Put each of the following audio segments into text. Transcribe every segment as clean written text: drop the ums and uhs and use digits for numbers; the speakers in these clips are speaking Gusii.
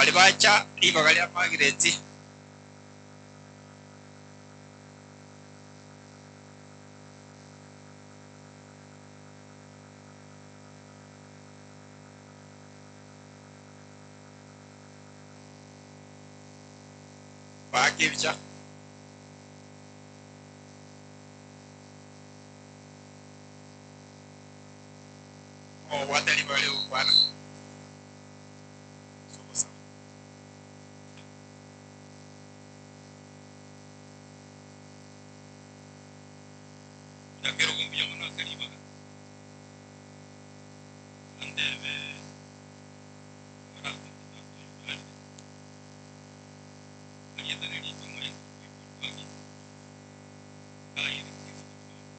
Baria bacha ribaga ria Margaret. Baake ebicha. Obwate ribaga ri'ogokwana ase ogosaba. Nyakerogo mbuya mono ase ribaga, antebe ore ase tata oyo orarire, arieta nerike omoenso bw'okoigwa rwaki, kaire Kristo bwango.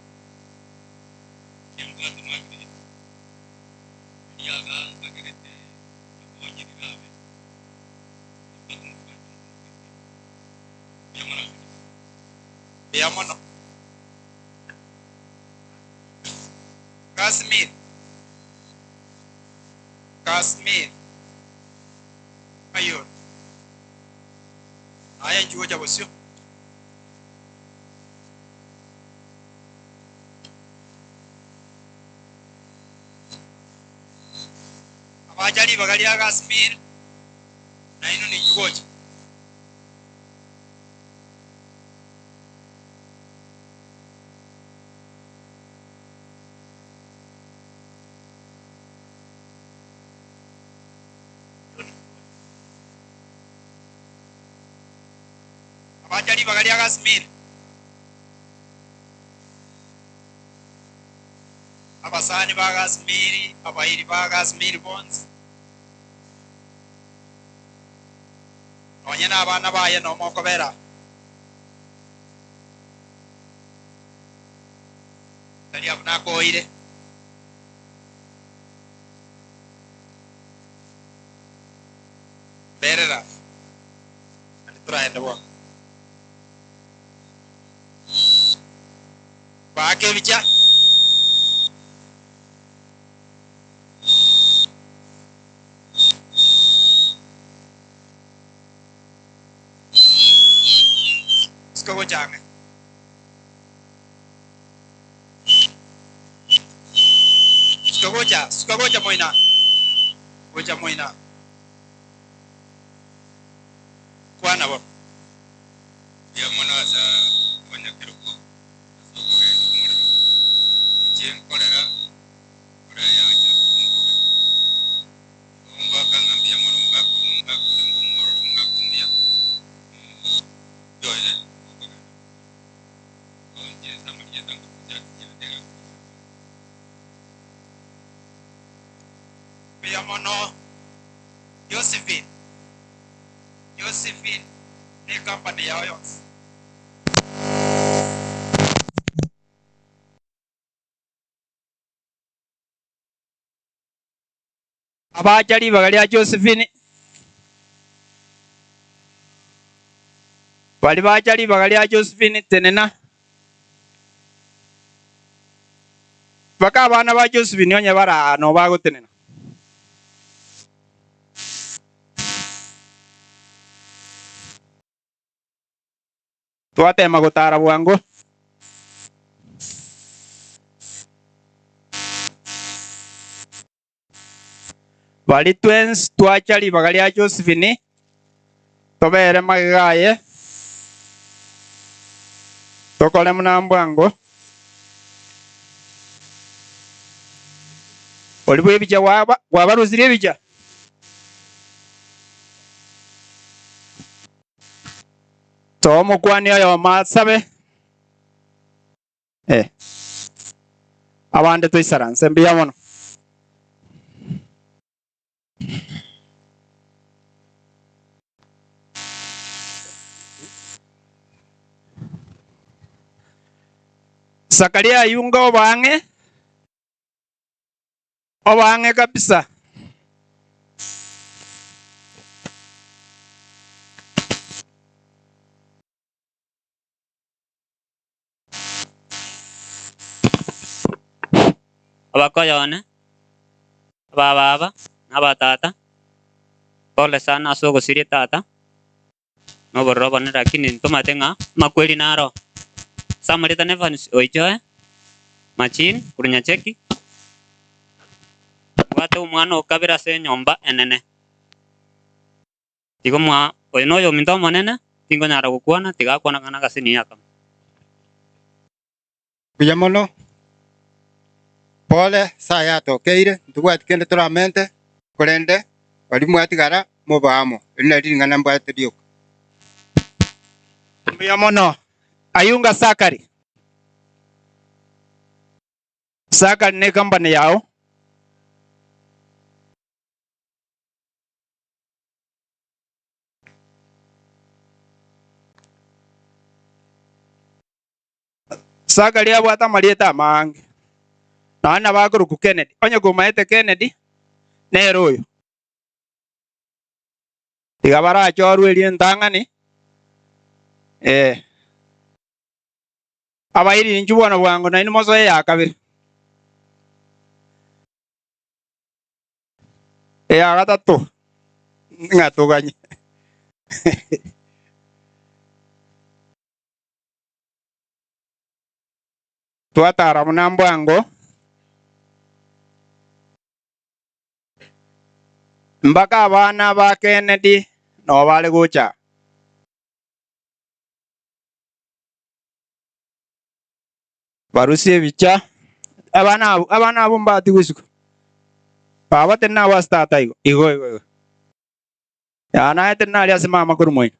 Nimbwate Margaret, riaga nkagerete nakonyire abe, nimbwate omosubati omomogisi, mbuya mono ase ribaga. Mbuya mono. Casimir. Casimir. Ng'ai ore? Aye inchuo gocha bosio. Abacha ribaga ria Casimir, nainwe ninchuo gocha. Abacha ribaga ria Casimir. Abasani ba Casimir, abairi ba Casimir bonsi, nonye nabana baye nomokobera. Tari abwo nakoire. Mberera, naende toraende bono. Baake ebicha. Suka gocha ang'e. Suka gocha, suka gocha moina. Gocha moina. Kwana bono. Mbuya mono ase abanyakerogo ase okogendia omorero oyo. Inche nkorera nkore yanya ombobe. Igo ngoaka ng'a mbuya mono omogaka oyo nomogaka orenge omwororo omogaka omuya, omochie oye gokogenda buya. Igo inche ase amarieta ngotucha tinyarete egasi eye. Mbuya mono Josephine, Josephine ne ecompany yao yonsi. Abacha ribaga ria Josephine, baria bacha ribaga ria Josephine, tenena. Mpaka abana ba Josephine onye bare aa noo bagotenena. Twatema gotara bwango. Baria twensi twacha ribaga ria Josephine, tobere magega aye, tokore buna mbwango. Oria bw'ebicha bwabarusirie ebicha. Toa omokuani oyomo asabe. Eh. Abande toisaranse mbuya mono. Zakaria ayunga obaang'e, obaang'e kabisa. Abakoyo one, abababa, na abatata, Pole sana ase ogosiria tata, na obororo obonene lakini ntomanyete ng'a amakweri naro. Ase amarieta na Evans Oichoe, Machine, korwa Nyacheki, mbwate omwana o kabere ase enyomba enene. Tiga omwa oyo noyominto omonene, tinkonyara gokwana, tiga akwane akang'ana agasini akamo. Mbuya mono. Pole saa yatokeire, ntobwati kende toramente, korende baria mwatigara mobe amo. Eri nario ring'ana mbwate rioka. Mbuya mono. Ayunga Sakari. Sakari ne company yao. Sakari abwate amarieta amange, nonya nabo akorokwa Kennedy. Onye komaete Kennedy, nere oyo. Tiga barachorwe erio entang'ani, eh. Abairi inchuo bono bwango nainwe mosoe eya kabere. Eya gatato, ng'a toganye. Twatara buna mbwango, mpaka abana ba Kennedy noo bare gocha. Barusie ebicha, abana abwo, abana abwo mbatigwe isiko. Baba tenena abwo ase tata igo, igo igo igo. Yaya naye tenena aria ase mama korwa moino.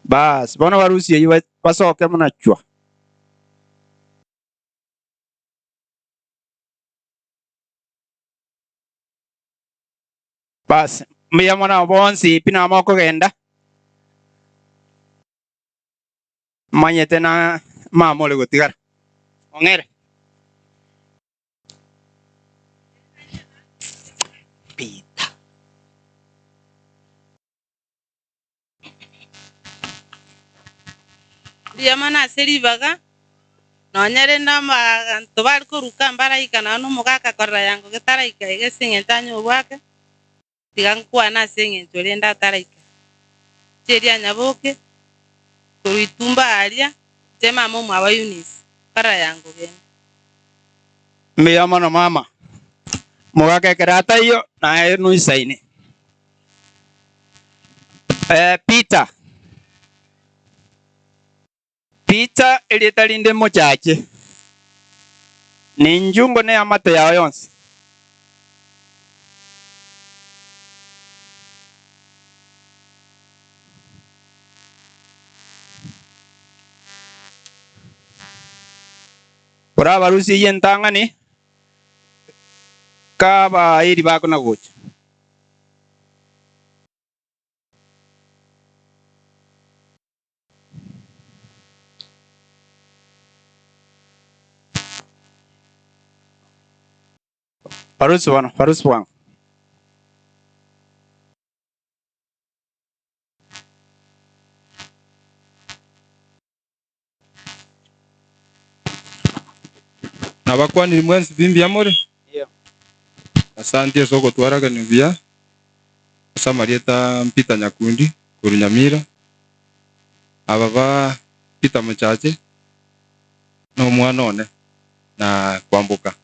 Baas, bono barusie eyio basoke buna chwa. Baas, mbuya mono bonsi pi namo okogenda. Manyete na mama ore gotigara. Ong'ere. Peter. Mbuya mono ase ribaga, nonya rende abanto bare koruka mbaraika nonya na omogaka korora yango getaraika iga ase eng'encho anyobwake, tiga nkwane ase eng'encho rende ataraika. Chiria nyaboke, korwa itumba aria, inche mama omwabo Eunice, korora yango gende. Mbuya mono mama. Mogaka ekero ataiyo, naye noisaine. Eh, Peter. Peter erieta rinde mochache. Ninchungo neamate yao yonsi. Orabarusie eyio entang'ani, kabairi bakona gocha. Barusie bono, barusie bwango. Nabakwanire mwensi pi mbuya more? Asanti ase ogotwaragania buya ase amarieta Peter Nyakundi korwa Nyamira, aba ba Peter Mochache na omwana one na Kwamboka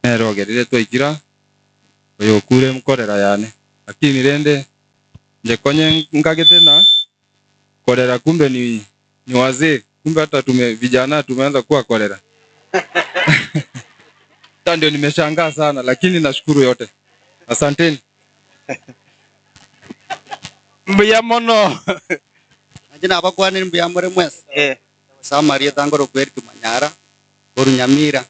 nere ogerire twaikire aa, oyo okure nkorera yane. Lakini rende inche konye nkagete na korera kumbe ni ni wazee kumbe hata tume vijana tumeanza kuwa korera hata ndio nimeshangaa sana lakini nashukuru yote asanteni Mbuya mono. Inche nabakwanire mbuya more mwensi. Eh. Ase amarieta ngorokwa Eric Manyara, korwa Nyamira.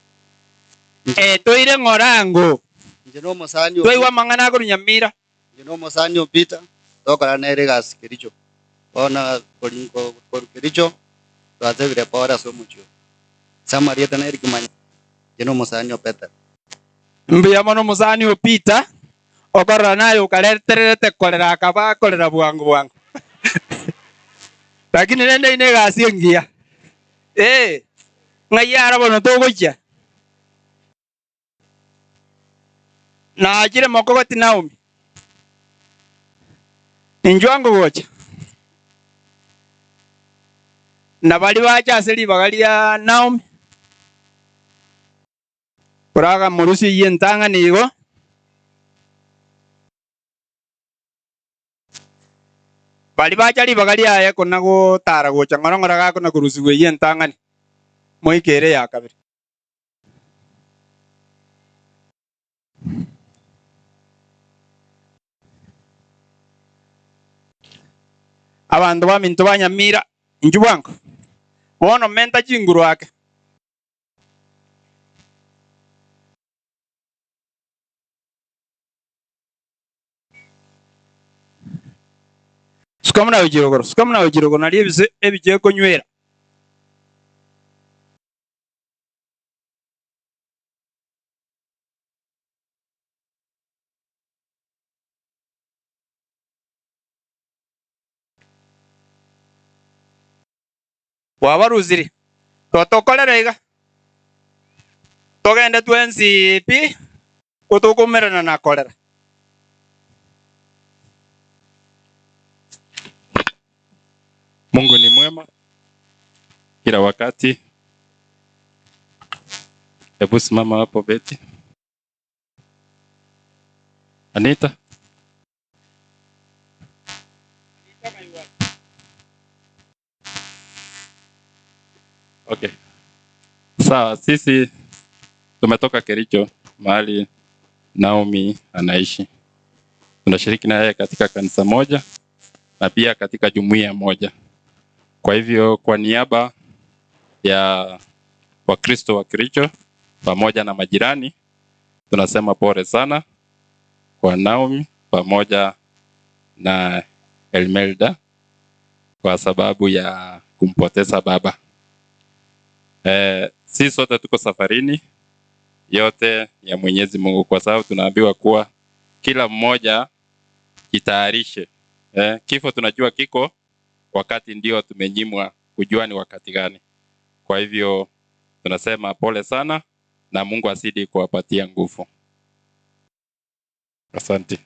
Eh, toire ng'ora ango. Inche nomosani o Twaigwa amang'ana akorwa Nyamira. Inche nomosani o Peter, tokora nere egasi Kericho. Bono korinko korwa Kericho, twatebire pore ase omochie oyo. Ase amarieta nere kimanya, inche nomosani o Petero. Mbuya mono omosani o Peter, okorora naye okaretererete korera akaba akorera bwango bwango. Lakini rende eyio negasi engiya. Ee, ng'ai ara bono togochia? Nachire mokogoti Naomi, Inchuo ango gocha. Na baria bacha ase ribaga ria Naomi, Koragamorusia eyio entang'ani igo. Baria bacha ribaga riaye kona gotara gocha ng'ora ng'ora gakona korusigwa eyio entang'ani, moike ere eya kabere. Abanto baminto ba Nyamira, inchuo bwango, bono menta chinguru ake. Suka buna gochia igoro, suka buna gochia igoro, nario ebise ebiche ekonywera. Bwabarusirie, totokorera iga, togende twensi pi, gotokomerana na korera. Mungu ni mwema kila wakati. Hebu simama hapo Betty. Anita. Okay. Sawa, sisi tumetoka Kericho mahali Naomi anaishi. Tunashiriki na yeye katika kanisa moja na pia katika jumuiya moja. Kwa hivyo kwa niaba ya Wakristo wa Kericho pamoja na majirani tunasema pole sana kwa Naomi pamoja na Elmelda kwa sababu ya kumpoteza baba. Sisi sote tuko safarini, yote ya Mwenyezi Mungu, kwa sababu tunaambiwa kuwa kila mmoja jitayarishe. Kifo tunajua kiko, wakati ndio tumenyimwa kujua ni wakati gani. Kwa hivyo tunasema pole sana na Mungu azidi kuwapatia nguvu. Asante.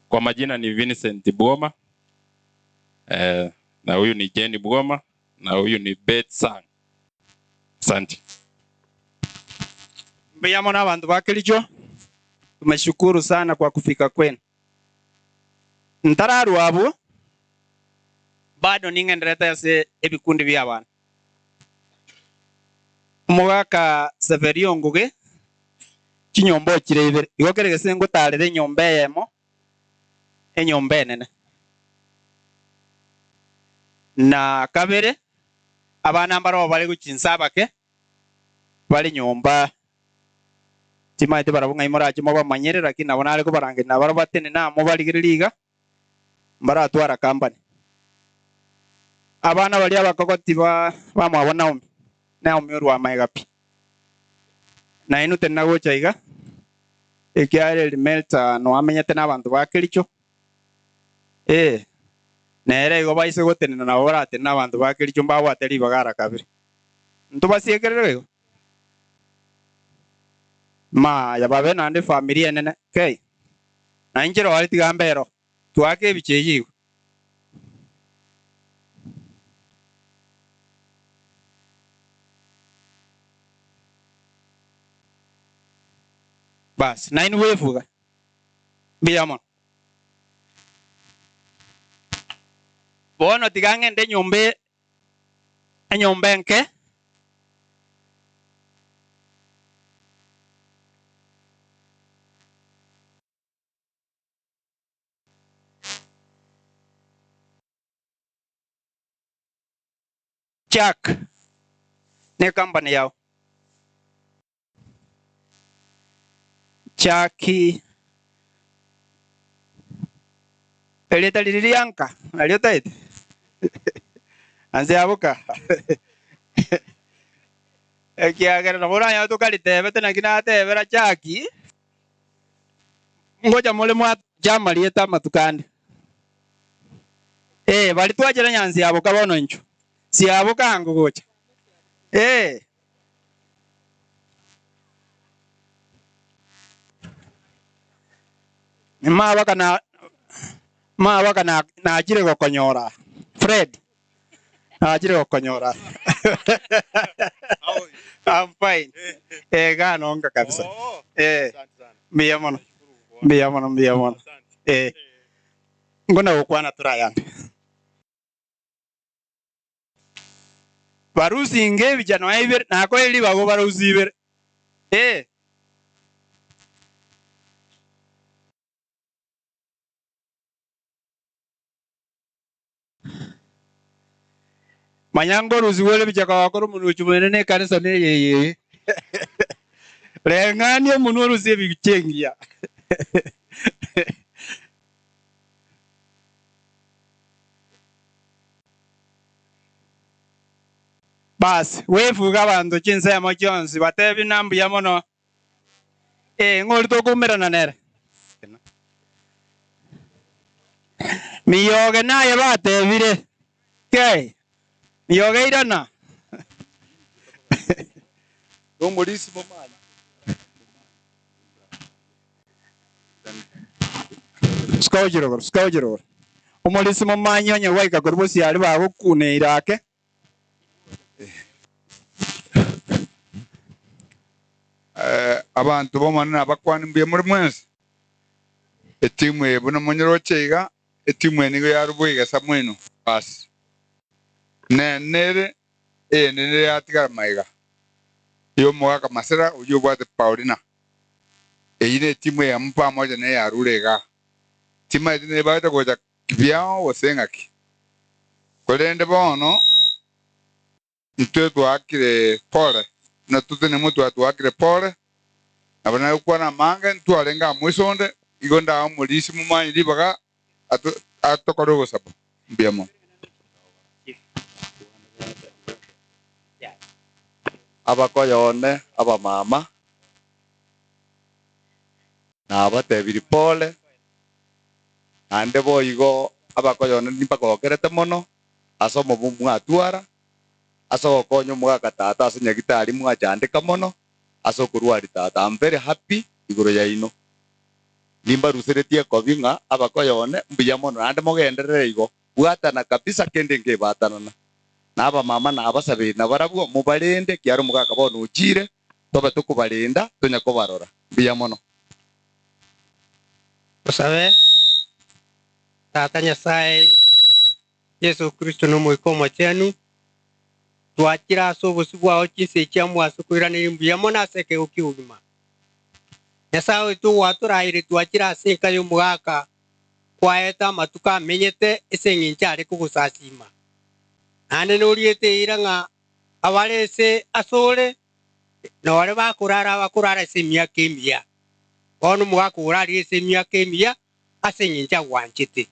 Kwa majina ni Vincent Bwoma. Na huyu ni Jenny Bwoma na huyu ni Beth Sang. Asante. Mbuya mono abanto ba Kericho, tumeshukuru sana kwa kufika kwenu. Ntararwa abwo, bado ning'enderete ase ebikundi bia abana. Omogaka Seferio Ngugi, chinyomba ochire ibere. Igo kere gese ngotarere enyomba eyemo, enyomba enene. Na kabere, abana mbarabwo bare gochinsa abake, bare nyomba timaete barabwo ng'ai morache mobamanyere, lakini nabo nare kobarangeria nabarabwo batenene amo barigererie iga, mbaratwara company. Abana baria abakogoti ba bamwabo Naomi, Naomi orwa amaega pi. Nainwe tenena gocha iga, ekiagera Elimelta noamenyete nabanto ba Kericho. Ee, nere igo baise gotenena nabo baratenene abanto ba Kericho mbabwate ribaga ara kabere. Ntobasiekerere igo? Maya babe naende efamiri enene kei. Na inche rori tiga mbe ero, twake ebicha eyio igo. Bas, nainwe bwefuga. Mbuya mono. Bono tiga ng'ende enyomba e- enyomba enke. Jack, ne company yao. Jackie, erieta riria rianka nario otaete anse aboka ekiagera nabo oranyore tokaritebete naki natebera Jackie ngocha more mwacha amarieta amatuko ande. Eh, baria twachera nyansi aboka bono inchuo siaboka ango gocha. Eh. Mabaka na mabaka na nachire gokonyora Fred nachire gokonyora I'm fine eh gano nka kabisa eh mbuya mono mbuya mono mbuya mono eh ngona gokwana torayande Barusinge ebicha nonya ibere, nakoe ribaga obarusie ibere. Ee. Manya nkorusigwa ore ebicha kogokora omonuochi omonene na ekanisa neye eye. Reng'ania omonwe orusie ebicha engiya. Bas, gwefuga abanto chinsemo chionsi, batebi ng'a mbuya mono. Ee, ng'o oria tokoumerana nere? Miyoge naye batebire, Kei, miyoge irana. Nomorisia momanye. Suka gochia rogoro, suka gochia rogoro. Omorisia momanye onye gwaika korwa bosiari bagokuneire ake. Abanto b'Omonene abakwani mbuya more mwensi. Etimu eye buna monyeroche iga, etimu eye nigo yarubwa igesa mwino basi. Nere eyende nere yatigara magega y'omogaka Masera oyio obwate Paulina. Eyio netimu eyemo pamoja neyarure igaa. Timaeti nebagete gocha kibiao gose ng'aki. Korende bono intwe twaakire pore, buna totene motwe twaakire pore, nabo nagokwana amange, ntwarenge amo isonde, igo ndae omorisia momanyi ribaga atokore ogosaba. Mbuya mono. Abakoyone abamama, nabatebirie pole, naende boigo abakoyone nimbagokerete mono ase omobu mwatwara, ase ogokonya omogaka tata ase nyagitari mwachandeka mono ase okorwaria tata. I'm very happy igoro yaino. Nimbaruseretie ekobi ng'a abakoyone mbuya mono naende mogenderere igo. Bwatana kabisa kende nkebatanana. Na abamama na abasaberi nabarabwo mobarende, ekiagera omogaka bono ochire, tobe tokobarenda, tonya kobarora. Mbuya mono. Tosabe, Tata Nyasae, Yeso Kristo na Omoika Omochenu, twachire ase obosio bwao chinsa echi amo ase okoiraneria mbuya mono ase ekeegwa ki'obogima. Nyasae oito gwatoraire twachire ase enka y'omogaka kwaete amatuko amenyete ase engencho are kogosasiima. Naende noriete eira ng'a abare ase asore nore bakorara abakorara ase emiaka emiya. Bono omogaka orarie ase emiaka emiya ase engencho agwanchete.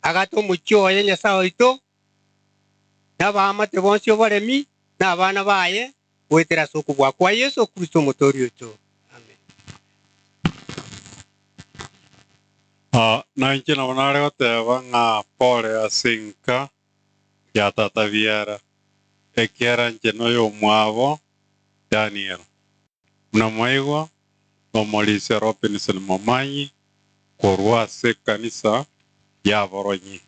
Agate omochie oye Nyasae oito, na abaamate bonsi oboremi, na abana baye, goetera ase okobua kwa Yeso Kristo Omotoori oito. Amen. Na inche nabo nare goteba ng'a pore ase enka ya tata biara, ekiagera inche noyomwabo Daniel. Buna mwaigwa, nomorisia Robinson Momanyi korwa ase ekanisa y'Aboronyi.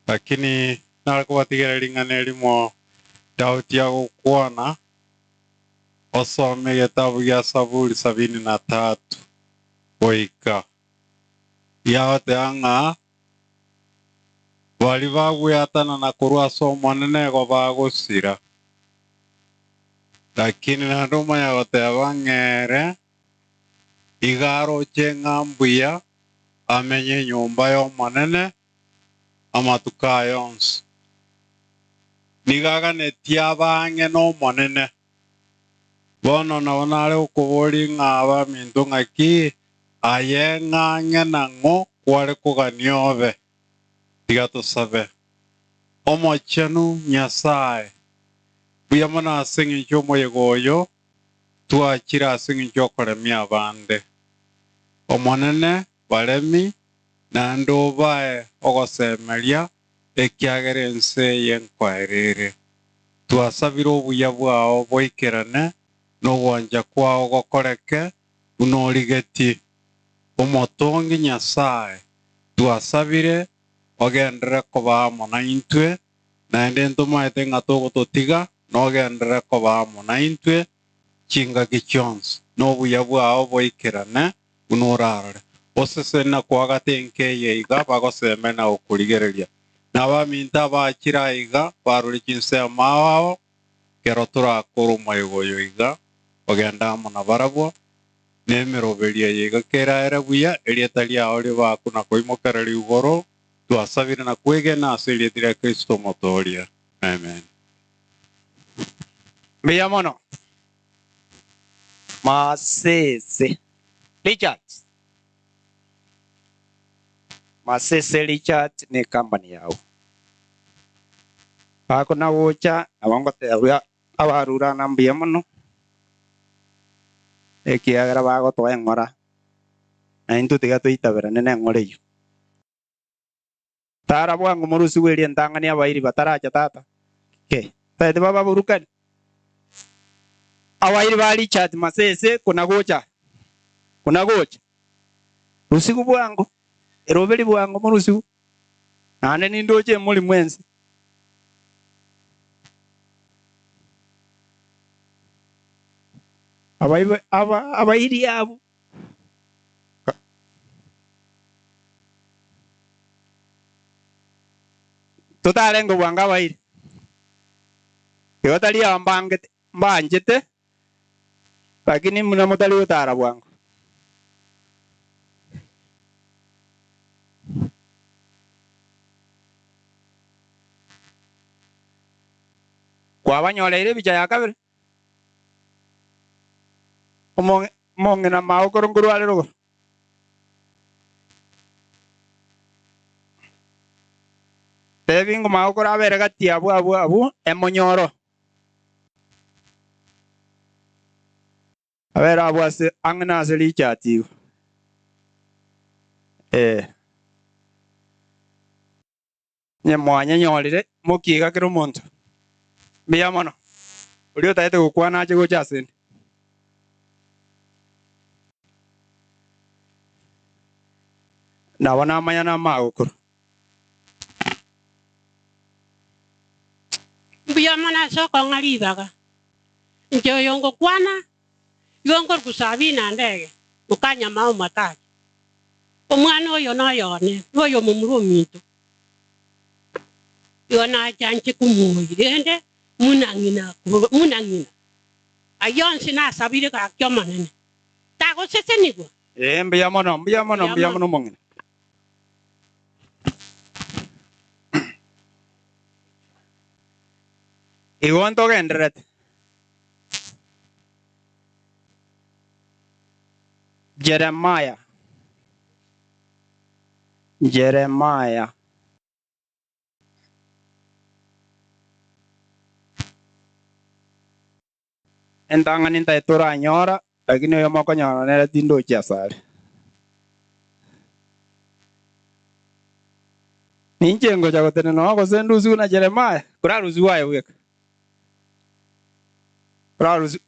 Lakini nare kobatigera ring'ana erimo Daudi agokwana, osome egetabu gia Saburi sabini na tatu goika giagoteba ng'a baria bagweatanana korwa ase Omonene igo bagosira. Lakini naende omanya goteba ng'a ere iga aroche ng'a mbuya amenye enyomba y'Omonene amatuko aye onsi. Nigo aganetie abe ang'e n'Omonene. Bono nabo nare gokoboria ng'a abaminto ng'aki aye ng'a ang'e nang'o kware kogania obe. Tiga tosabe. Omochenu Nyasae, mbuya mono ase engencho y'omoyega oyo twachire ase engencho y'okoremia abande. Omonene, baremi, naende obae ogosemeria, ekiagera ense eye nkoera ere. Twasabire obuya bwao boikerane, na ogwancha kwao gokoreke buna origetie. Omotongi Nyasae, twasabire ogenderere koba amo naintwe, naende ntomaete ng'a togototiga, nogenderere koba amo naintwe chingaki chionsi, na obuya bwao boikerane buna orarore. Oseseni na koagata enka eye iga bagoseme na gokorigereria. Na abaminto abachire aiga barure chinsemo ao ao, ekero torakore omoyega oyo iga, ogende amo nabarabwo, na emeroberio eye iga keraere buya, erieta riao ribakwe na koimokereria igoro, twasabire na kwegena ase erieta ria Kristo Omotooria. Amen. Mbuya mono. Masese Richard. Masese Richard ne company yao. Bakona gocha nabo ngotebia abarurana mbuya mono ekiagera bagotoa eng'ora naintwe tiga toitaberane neng'ora eyio. Tara bwango morusigwe eria entang'ani abairi bataracha tata ke taete bababurukani. Abairi ba Richard Masese kona gocha kona gocha rusigu bwango eroberi bwango morusigu naende nindoche emori mwensi. Abaibe aba abairi abwo. Totarenge bwango abairi. Igo tari aba mbangete mbanchete, lakini buna motari gotara bwango. Kwabanyoreire ebicha ya kabere? Omong'ina magokoro nkorwa are rogoro. Tebi ng'o magokoro abere gati abwo abwo abwo emonyoro. Abere abwo ase ang'e nase richati igo. Eh. Onye mwanyenyorire, mokiiga kera omonto. Mbuya mono. Oria otagete gokwana ache gocha asende. Nabo namanya namagokoro. Mbuya mono ase okong'a ribaga. Inche oyo ngokwana, igo nkorokwa Sabina Ndege, mokanyamao Matacha. Omwana oyo noyo one, noyo omomura ominto. Igo nacha inche komoyia, rende buna ng'ina buna ng'ina. Ayio onsi nasabire gaki Omonene, tagosesenigwa. Ee, mbuya mono, mbuya mono, Mbuya mbuya mono. mono omong'ina. Igo ntogendererete. Jeremiah. Jeremiah. Entang'ani ntae toranyora, lakini oyomo okonyora nere tindochi asare. Ninche ngocha gotenena oo gose ndusigwe na Jeremiah? Korarusigwe aye bweka. Korarusigwe.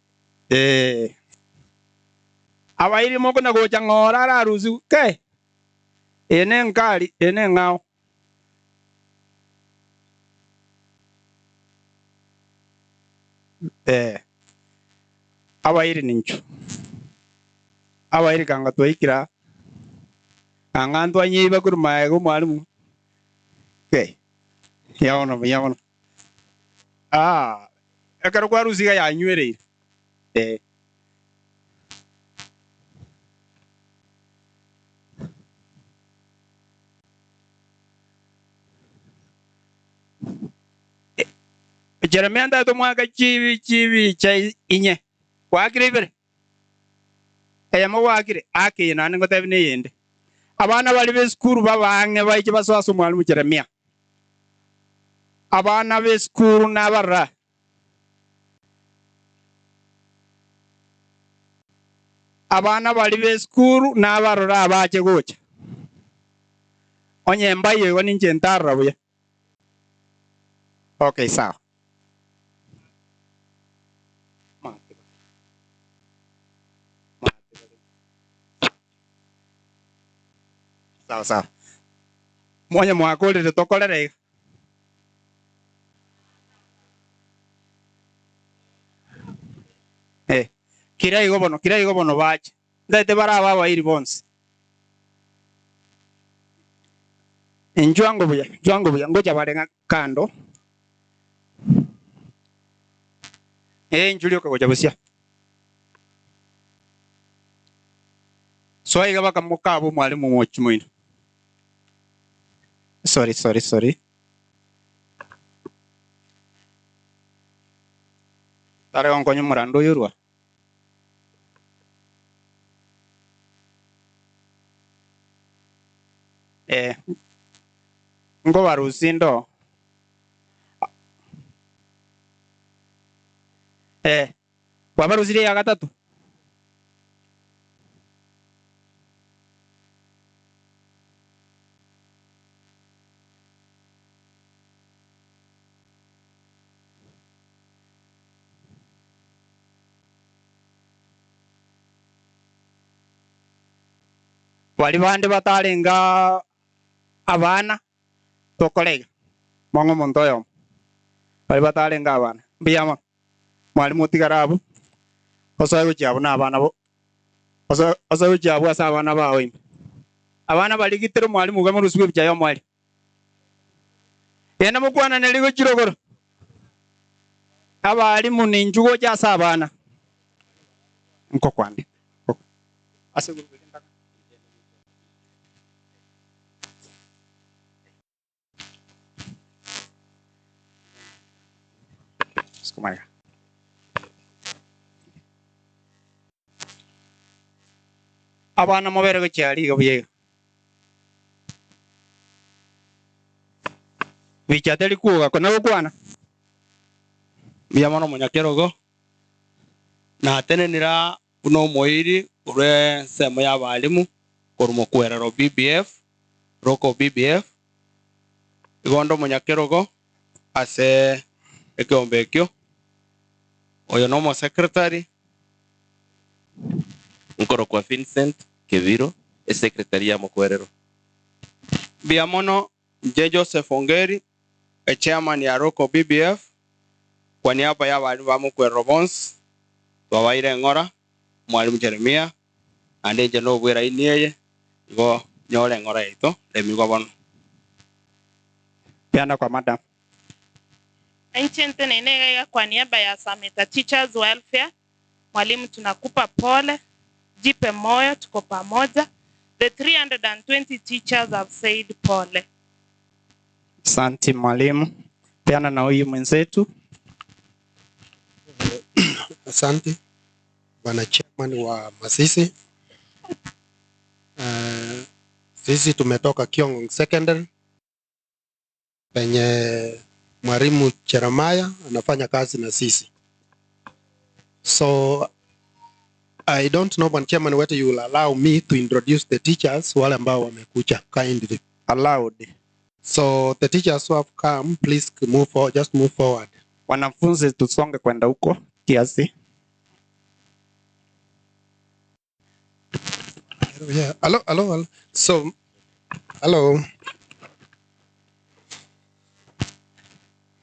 Ee. Abairi mokona gocha ng'ora ararusigwe. Ke. Eye nenkari, eye neng'ao. Eh, abairi ninchu. Abairi kanga twaikire aa. Kanga ntwanyeiba korwa magega omwalimu. Okay. Buya mono, buya mono. Ah, ekero kwarusia iga yanywereire. Eh. Jeremia ntaete omwaka chibi chibicha inye, gwakire ibere, eyemo gwakire, ake eye naende ngotebi neyende. Abana baria b'esukuru babe ang'e baiche basoe ase omwalimu Jeremia. Abana b'esukuru nabarora. Abana baria b'esukuru nabarore abache gocha. Onye mbayio igo ninche ntarora buya. Okay, sawa. Sawa sawa. Monye mwakorire tokorere iga. Eh, kira igo bono, kira igo bono bache. Ntaete barabe abairi bonsi. Inchuo ango buya, inchuo ango buya, ngocha bare ng'a kando. Eh, inchuo rioka gocha bosia. Soa iga baka mokabe omwalimu omochie moino. Sorry, sorry, sorry. Tare gonkonya omorando oyo orwa. Eh, nkobarusia inde oo. Eh, kwabarusirie eya gatato? Baria bande batarenge abana, tokore iga, mong'e omonto oyomo, baria batarenge abana, mbuya mono, mwalimu otigare abwo, osoe gochia abwo na abana bo, osoe osoe gochia abwo ase abana bao ime. Abana barigitire omwalimu iga morusigwe ebicha y'omoerio. Genda mokwanane rigochia rogoro. Abalimu ninchu gocha ase abana. Nkokwane. Ase group eria ntaka. Sukuma iga. Abana mobere gochia aria iga buya iga. Bicha teri kwoga kona gokwana. Mbuya mono omonyakerogo, natenenire aa buna omoiri korwa ensemo y'abalimu korwa mokwerero BBF, local BBF, igo onde omonyakerogo ase ekeombe ekio, oyo na omosecretary. Nkorokwa Vincent Kebiro, esecretary ya mokwerero. Mbuya mono inche Joseph Ongeri, echairman ya local BBF, kwa niaba y'abalimu ba mokwerero bonsi, twabaire eng'ora, Mwalimu Jeremiah, naende inche nobwe elaini eye, igo nyore eng'ora yaito, remigwa bono. Peana kwa madam. Inche nteneine iga iga kwa niaba ya Sameta Teachers Welfare, Mwalimu tunakupa pole, jipe moyo tuko pamoja, the 320 teachers have said pole. Asanti mwalimu. Peana na huyu mwenzetu. Asante bwana chairman wa Masisi. Sisi tumetoka Kiongong Secondary penye mwalimu Jeremiah anafanya kazi na sisi. So I don't know bwana chairman whether you will allow me to introduce the teachers wale ambao wamekuja kindly. Allowed. So the teachers who have come, please move forward, just move forward. Wanafunzi tusonge kwenda huko kiasi. Yeah. Hello, hello, hello. So, hello.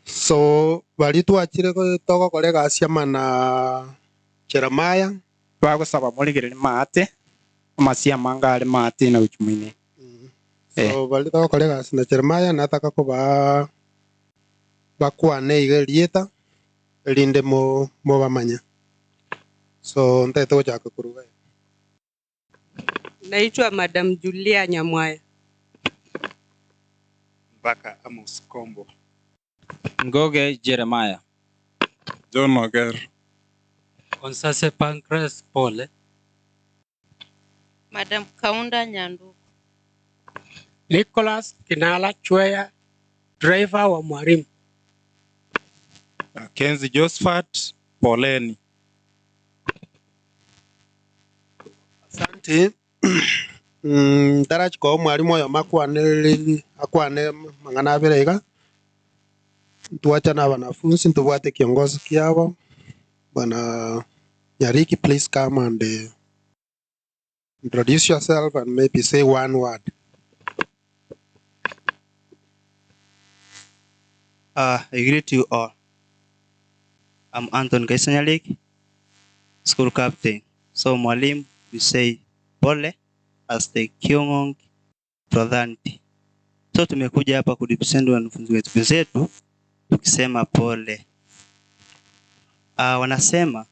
So, bari twachire togokora egasi ama na Jeremiah. Twagosaba morigererie maate, amasia amange are maate na gochia moino. So, bari togokora egasi na Jeremiah nataka kobaa bakwane iga erieta erinde mo mobamanye. So, ntaete gochaka koruga. Naitwa Madam Julia Nyamwaya. Mbaka Amos Kombo. Ngoge Jeremiah. John Oger. Onsase Pancras Pole. Madam Kaunda Nyanduko. Nicholas Kinala Chweya, driver wa mwalimu. Kenzi Josephat Poleni. Asante. Ntarachia koa omwalimu oyomo akwane akwane amang'ana abere iga, ntwacha na abanafunzi ntobwate kiongozi kiabo, bwana Nyariki please come and introduce yourself and maybe say one word. I greet you all. I'm Anton Kaisanyalik, school captain. So mwalimu, we say pole as the Kiong'ong Fraternity. So tumekuja hapa kurepresent wanafunzi wetu wenzetu tukisema pole. Wanasema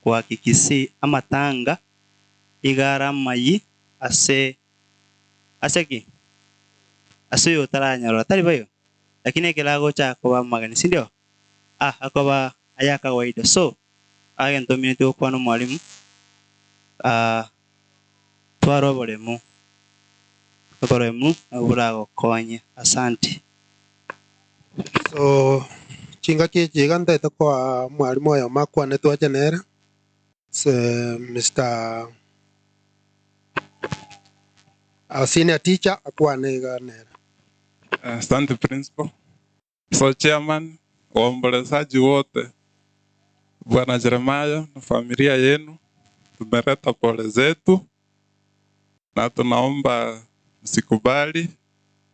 kwa Kikisii ama Tanga igara mayi ase ase ki ase oyo otaranyarora tari boigo lakini ekero agocha akoba amageni sindio? Ah, akoba aya kawaida so agento omineti gokwana omwalimu ah, twara oboremu oboremu nabwo boragokonye asante. So chingaki echi iga ntaete koa omwalimu oyomo akwane twache nere, ase Mr. our senior teacher akwane iga nere. Asante principal. So chairman, waombolezaji wote, Bwana Jeremiah na familia yenu, tumeleta pole zetu na tunaomba msikubali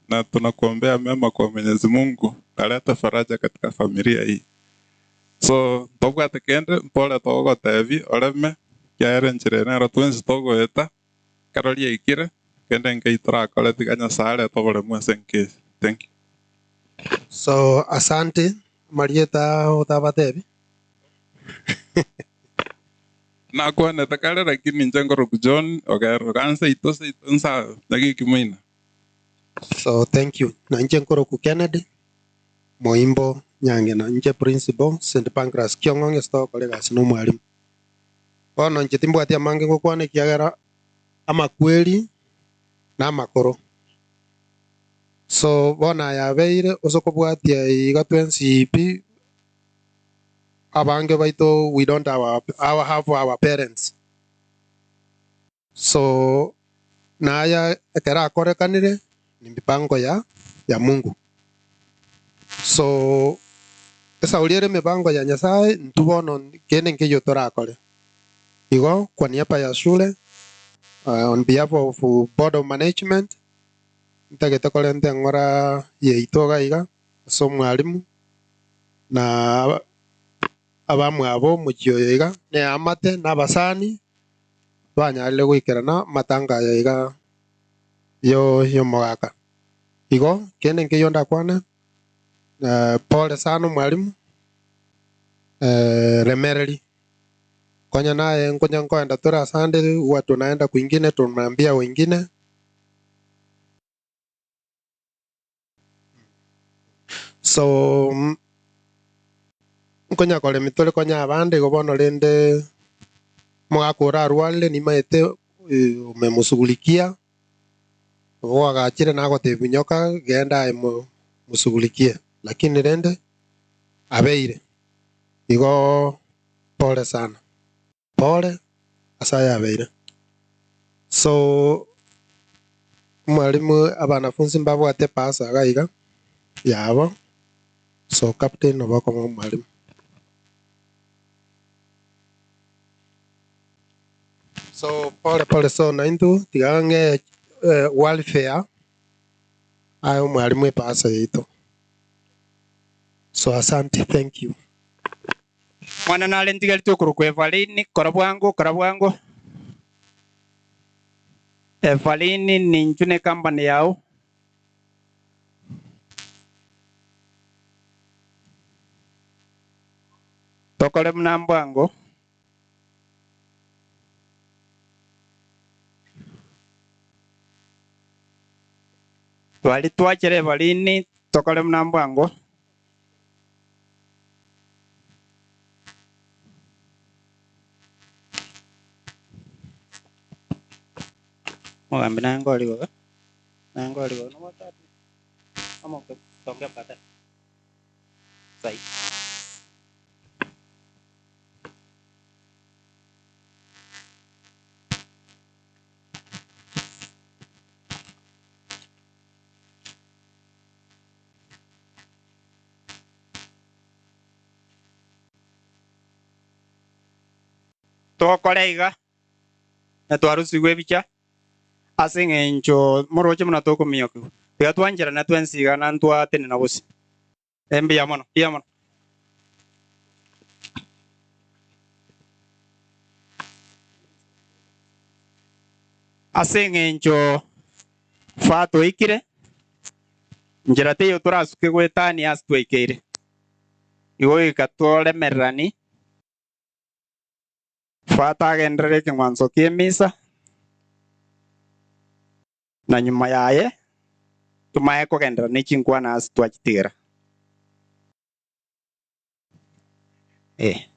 na tunakuombea mema kwa Mwenyezi Mungu alete faraja katika familia hii. So tobwate kende mpole togotebi oreme kiaere enchera ere nero twensi togoeta ekero riaikire kende nkei torakore tiga Nyasaye arete oboremu ase enkesi. Thank you. So asante amarieta otabatebi. Nakwanete kare lakini inche nkoroku John ogero iga nseito seito nsa nyagiki moino. So thank you. Na inche nkoroku Kennedy Moimbo Nyangena inche principal St Pancras Kiong'ong'e ase togokora egasi na omwalimu. Bono inche timbwati amange ngokwana ekiagera amakweri na amakoro. So bono aya abeire ase okobwatia iga twensi pi abange baito we don't our, our have our parents. So naya ekero akorekanire ni mipango ya ya Mungu. So esauri ere emipango ya Nyasaye intwe bono kende nkeiyo torakore. Igo kwa niaba ya shule on behalf of board of management ntagete korenta eng'ora yaito iga iga ase omwalimu na abamwabo omochie oyo iga na eamate na abasani banyarire goikerana amatanga aya iga yo yomogaka. Igo kende nkeiyo ndakwane pole sana omwalimu remereri konya naye nkonya nkoenda tore asande huwa tunaenda kwingine tunaambia wengine so nkonya koremi tore konya abande igo bono rende omogaka orarwarire nimaete umemushughulikia gwagachire nagotebia nyoka genda aye mushughulikie lakini rende abeire igo pole sana pole ase aya abeire so omwalimu abanafunzi mbabwate epasa iga iga yabo so captain nabo okoba omwalimu. So pole pole so naintwe tiga ng'e welfare aye omwalimu epasa yaito. So asante thank you. Mwana nare ntigarete okorokwa Evalini, kora bwango, kora bwango. Evalini ninchu ne company yao. Tokore buna mbwango. Twari twachere Evalini, tokore buna mbwango. Mogambi naye ngorigoga, naye ngorigoga, nobwate ama tonge baadaye. Sai. Togokora iga na twarusigwe ebicha ase eng'encho moroche buna tokominyokiwa. Tiga twancherana twensi iga na ntwatenena gose. Mbuya mono, mbuya mono. Ase eng'encho fa twaikire, nchera teiyo torasuke goetania ase twaikeire. Igo goika toremererani, fa tagenderere ekeng'wanso ki'emisa, na nyuma yaye tomaye kogenderera ne chinkwana ase twachitigera. Eh.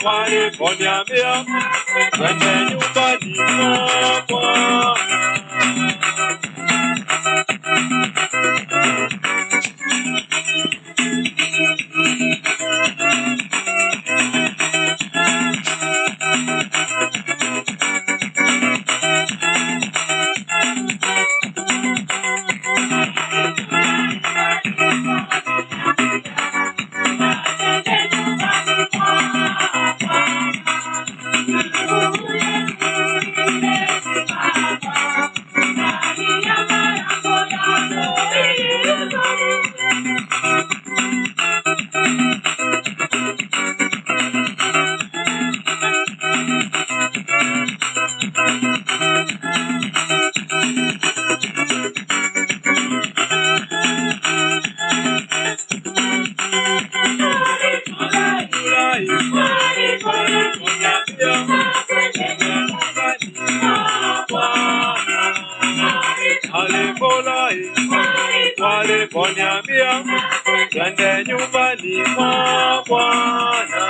Waliponiambia twende nyumbani mwa Bwana. Alifurahi waliponiambia twende nyumbani mwa Bwana.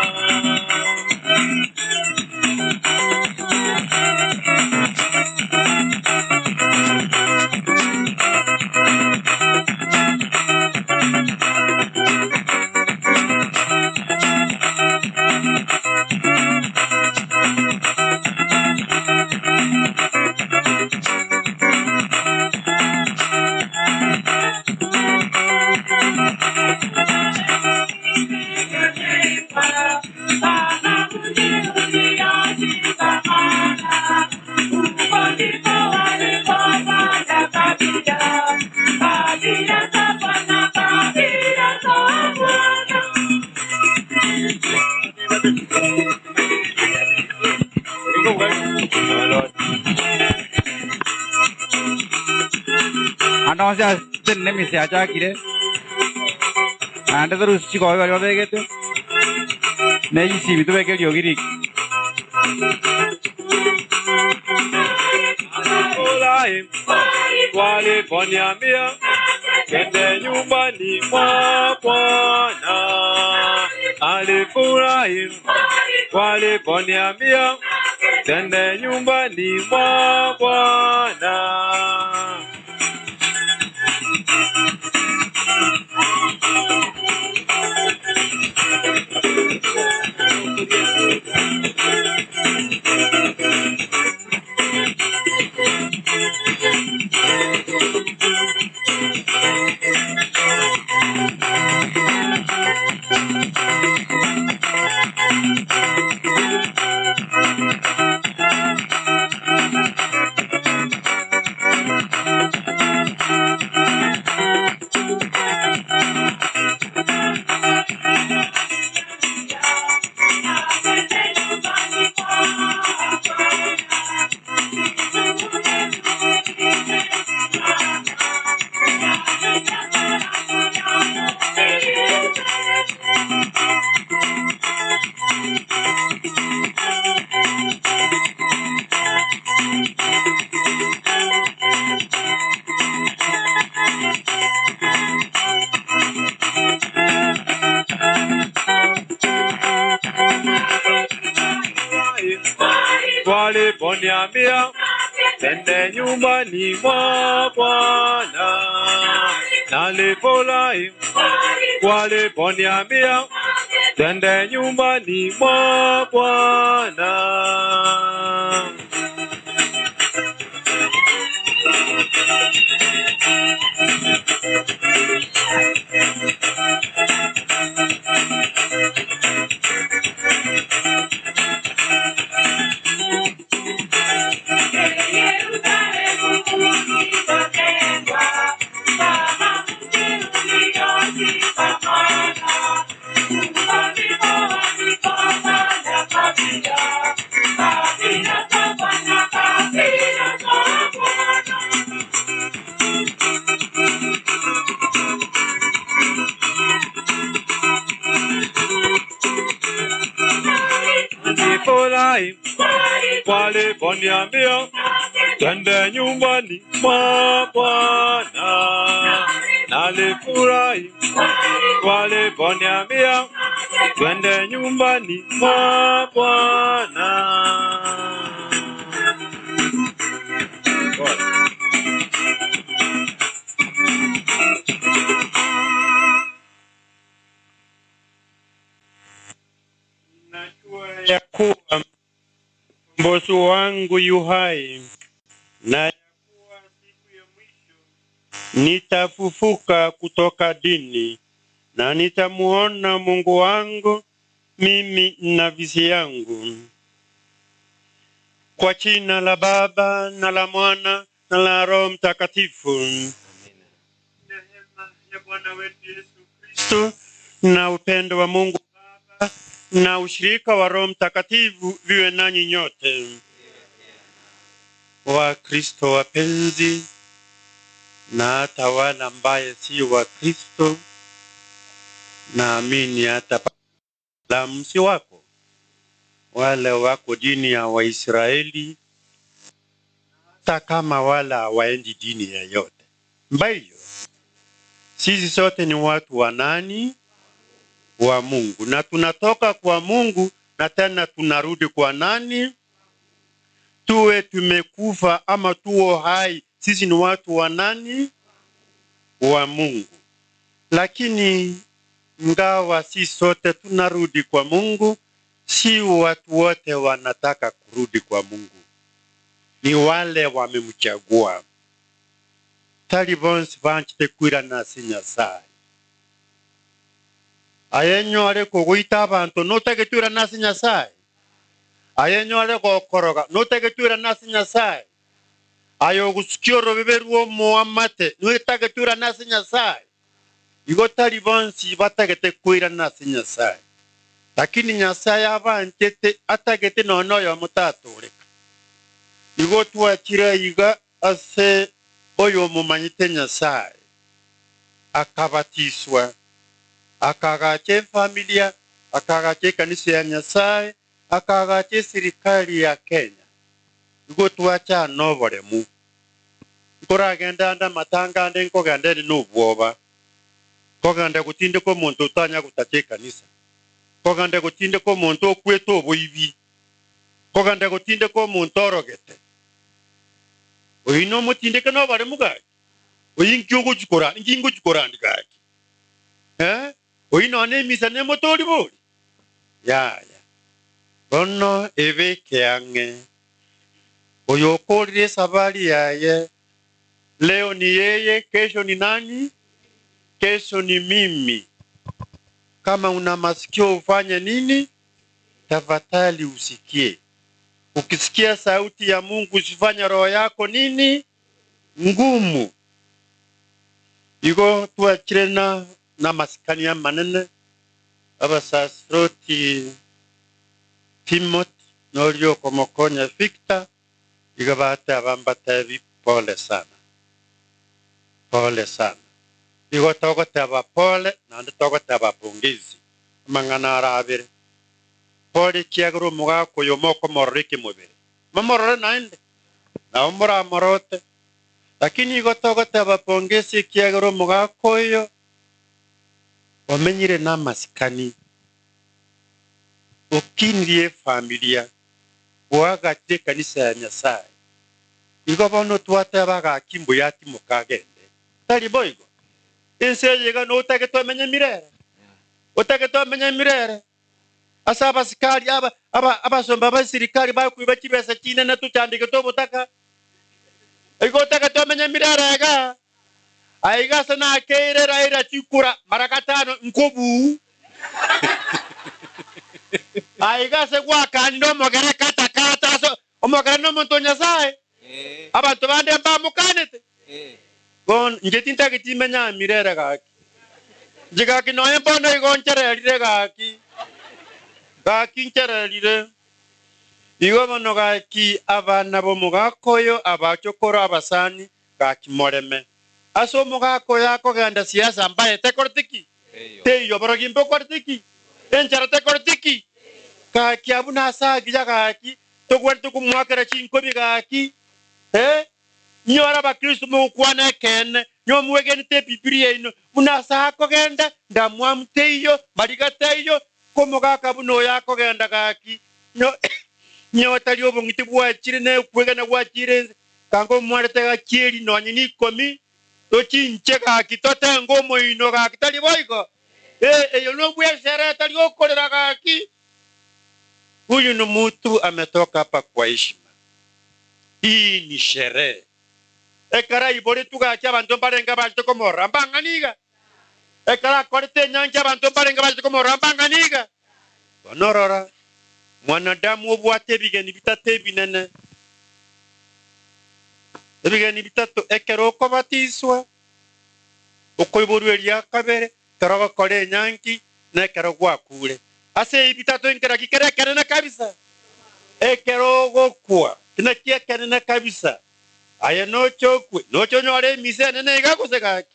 Anonse ase nemisi achakire naende torusi chigobe baria babegete na egisibi tobeke eriogi rike. Alifurahi waliponiambia twende nyumbani mwa Bwana. Alifurahi waliponiambia twende nyumbani mwa Bwana. Waliponiambia twende nyumbani mwa Bwana, nalifurahi waliponiambia twende nyumbani mwa Bwana. Nilifurahi waliponiambia twende nyumbani mwa Bwana. Nalifurahi waliponiambia twende nyumbani mwa Bwana. Ya kuwa mkombozi wangu yu hai na ya kuwa siku ya mwisho nitafufuka kutoka dini na nitamuona Mungu wangu mimi na visi yangu. Kwa jina la Baba na la Mwana na la Roho Mtakatifu. Neema ya Bwana wetu Yesu Kristo na upendo wa Mungu Baba na ushirika wa Roho Mtakatifu viwe nanyi nyote. Wakristo wapenzi, na hata wale ambaye si Wakristo, naamini hata la msi wako wale wako dini ya Waisraeli, hata kama wala hawaendi dini yeyote mbaiyo, sisi sote ni watu wa nani? Wa Mungu, na tunatoka kwa Mungu na tena tunarudi kwa nani? Tuwe tumekufa ama tuo hai, sisi ni watu wa nani? Wa Mungu. Lakini ngawa si sote tunarudi kwa Mungu, si watu wote wanataka kurudi kwa Mungu, ni wale wamemchagua. Tari bonsi banchite kwirana ase Nyasaye ayenyore kogoita abanto notagetwirana ase Nyasaye ayenyore gokoroga notagetwirana ase Nyasaye aye ogosukia orobebe rwa omoamate notagetwirana ase Nyasaye igo tari bonsi batagete kwirana ase Nyasaye lakini Nyasaye abanchete atagete nonya oyomo tatoreka igo twachire iga ase oyo omomanyete Nyasaye akabatiswa akagacha efamilia akagacha ekanisa ya Nyasaye akagacha eserikali ya Kenya igo twacha noboremu nkoragenda ande amatanga ande nkogenda eri nobwoba nkogenda gotindeka omonto otanya gotacha ekanisa nkogenda gotindeka omonto okwete oboibi nkogenda gotindeka omonto orogete oyi nomotindeke noboremu gaki oyi nki ogochikora nki ngochikorandi gaki eh oyi none emisa nemotori bori yaya bono ebeke ang'e oyo okorire esabari yaye leo ni yeye kesho ni nani kesho ni mimi kama una masikio ufanye nini tafadhali usikie ukisikia sauti ya Mungu usifanye roho yako nini ngumu igo twachire na na masikani ya manene abasasiroti Timothy norio komokonya Victor igo bate abambatebi pole sana pole sana igo togoteba pole naende togoteba pongezi amang'ana arabere pole kiagera omogaka oyo mokomorora ekemobere momorore naende nabo moramorote lakini igo togoteba pongezi ekiagera omogaka oyo omenyire na amasikani okinirie efamilia Bwagachire ekanisa ya Nyasae. Igo bono twateba gaki mbuya atimoke agende. Tari boigo? Ense eye iga notagete omenye mirere? Otagete omenye mirere? Ase abasikari aba aba abasomba ba sirikari bakoiba chibesa chinene tochandegete obotaka. Igo otagete omenye mirere iga? Aiga ase nakeire Raila chikura mara gatano nkobuu. Aiga ase gwakanire omogere kata kata ase omogere nomonto o Nyasae. Abanto bande mbamokanete. Bono inche tintageti imenye amirere gaki. Inche gaki nonya bono igo nchererire gaki. Gaki nchererire. Igo bono gaki abana b'omogaka oyo abachokoro abasani Gaki moreme ase omogaka oyo akogenda siasa mbaye tekoreti ki? Teiyo borogi mbokoreti ki? Enchara tekoreti ki? Gaki abwo nase agiya gaki togwenerete komoakera chinkobi gaki eh? Inyore abakristo mogokwana ekeene, nyowe mwegenete Ebibilia yaino buna ase akogenda, ndamwamu teiyo, mariga taiyo, komogaka buna oyo akogenda gaki nyowe tari obong'iti bwachire na okwegena gwachire ense. Kango omwarete gachieri nonye nikomi, tochinche gaki totenge omoino gaki tari boigo? Ee, eyo nobwesere etari gokorera gaki. Huyu ni mutu ametoka hapa kwa heshima. Hii ni sherehe. Ekero aiboretwe gaki abanto mbarenge abachete komorora mbang'ani iga? Ekero akorete enyancha abanto mbarenge abachete komorora mbang'ani iga? Bono rora, mwanadamu obwate ebigeni bitato ebinene, ebigeni bitato ekero okobatiswa, okoiborwa eria kabere, ekero ogokora enyangi, na ekero gwakure. Ase ebi bitato nkeraki kere ekenene kabisa? Ekero ogokwa, naki ekenene kabisa? Aye noche okwe, noche onyore emisa enene iga gose gaki?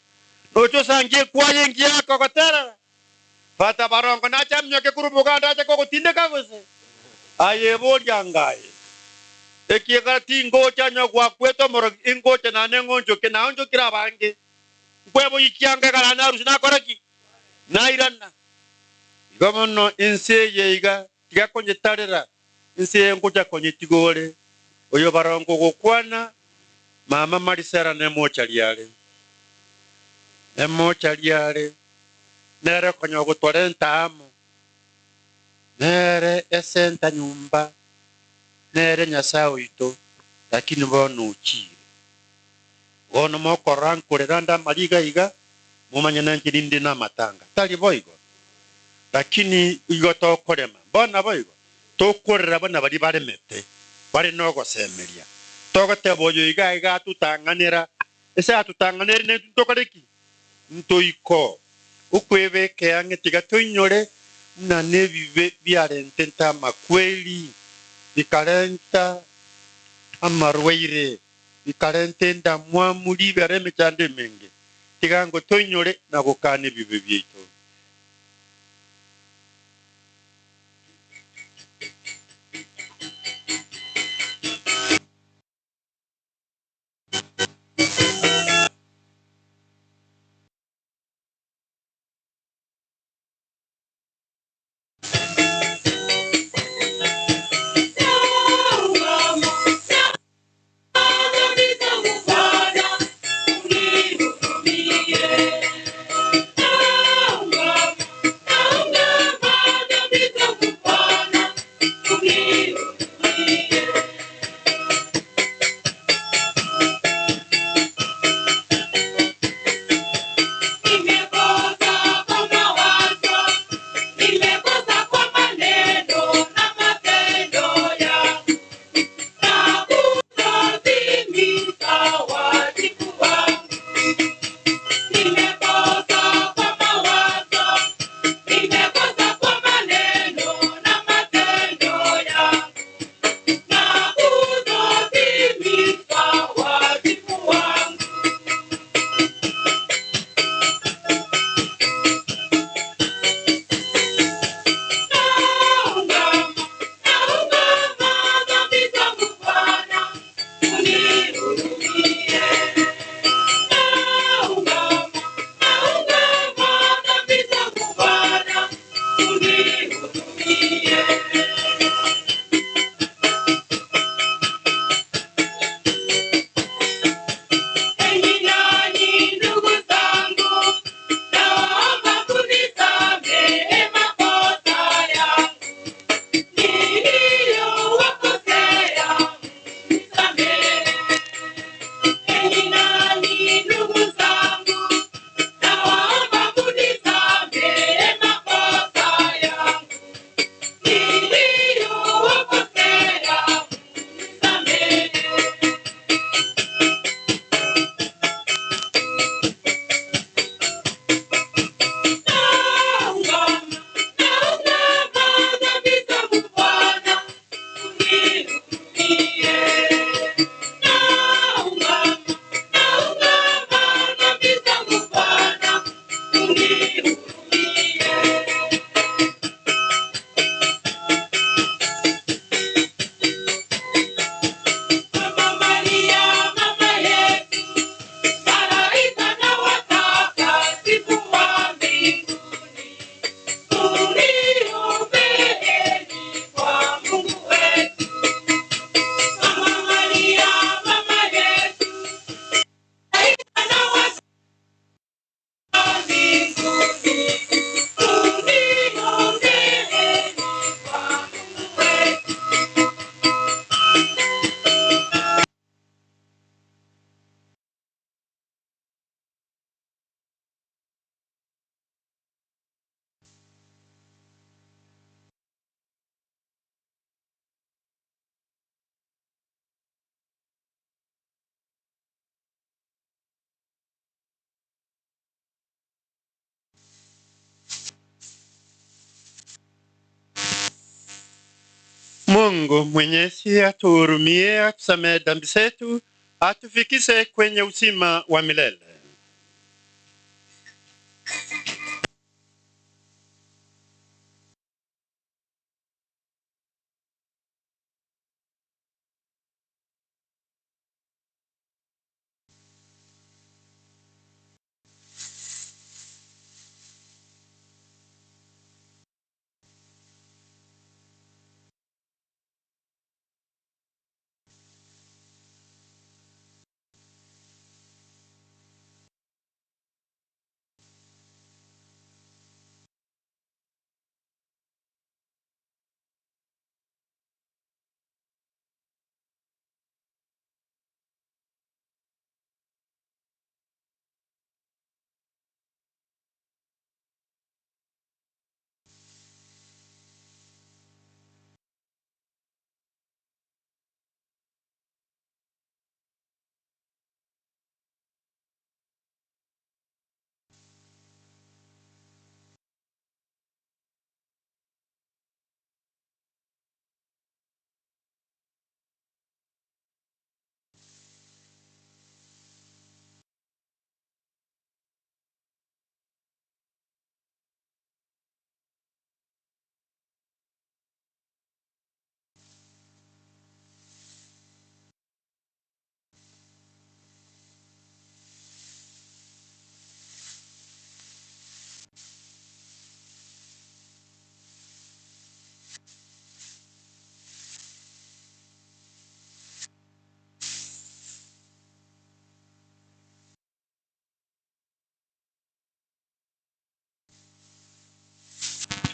Noche osangie ekwaya engiya yakogoterera? Fata barongo nache aminyoke korwa omoganda ache kogotindeka gose? Aye boria ngaye, ekiagera tingocha onye gwakwete omorogi, ingocha naende ng'onchoke, naonchokire abange. Nkweboyia chianga ekero narusia nakora ki? Nairana. Igo bono ense eye iga tiga konyetarera, ense eye ngocha konyetiga ore. Oyo barongo ogokwana, mama Marisela nemochari are, nemochari are. Nere konya ogotorenta amo, nere esenta nyomba, nere Nyasae oito, lakini bono ochire. Bono mokorora nkorera nde amariga iga, momanye nanche ninde namatanga. Tari boigo? Lakini igo tokorema, mbono naboigo? Tokorera buna baria baremete, bare nogosemeria. Togoteba oyo iga iga atotang'anera, ase atotang'anere naintwe ntokore ki? Ntoiko okwebeka ang'e tiga toinyore buna nebibe biarentente amakweri, bikarenta amarwaire, bikarenta endamwamu, ribera, emechando emenge. Tiga ngo toinyore na gokana ebibe biaito. Mungu Mwenyezi atuhurumie, atusamehe dhambi zetu, atufikishe kwenye uzima wa milele.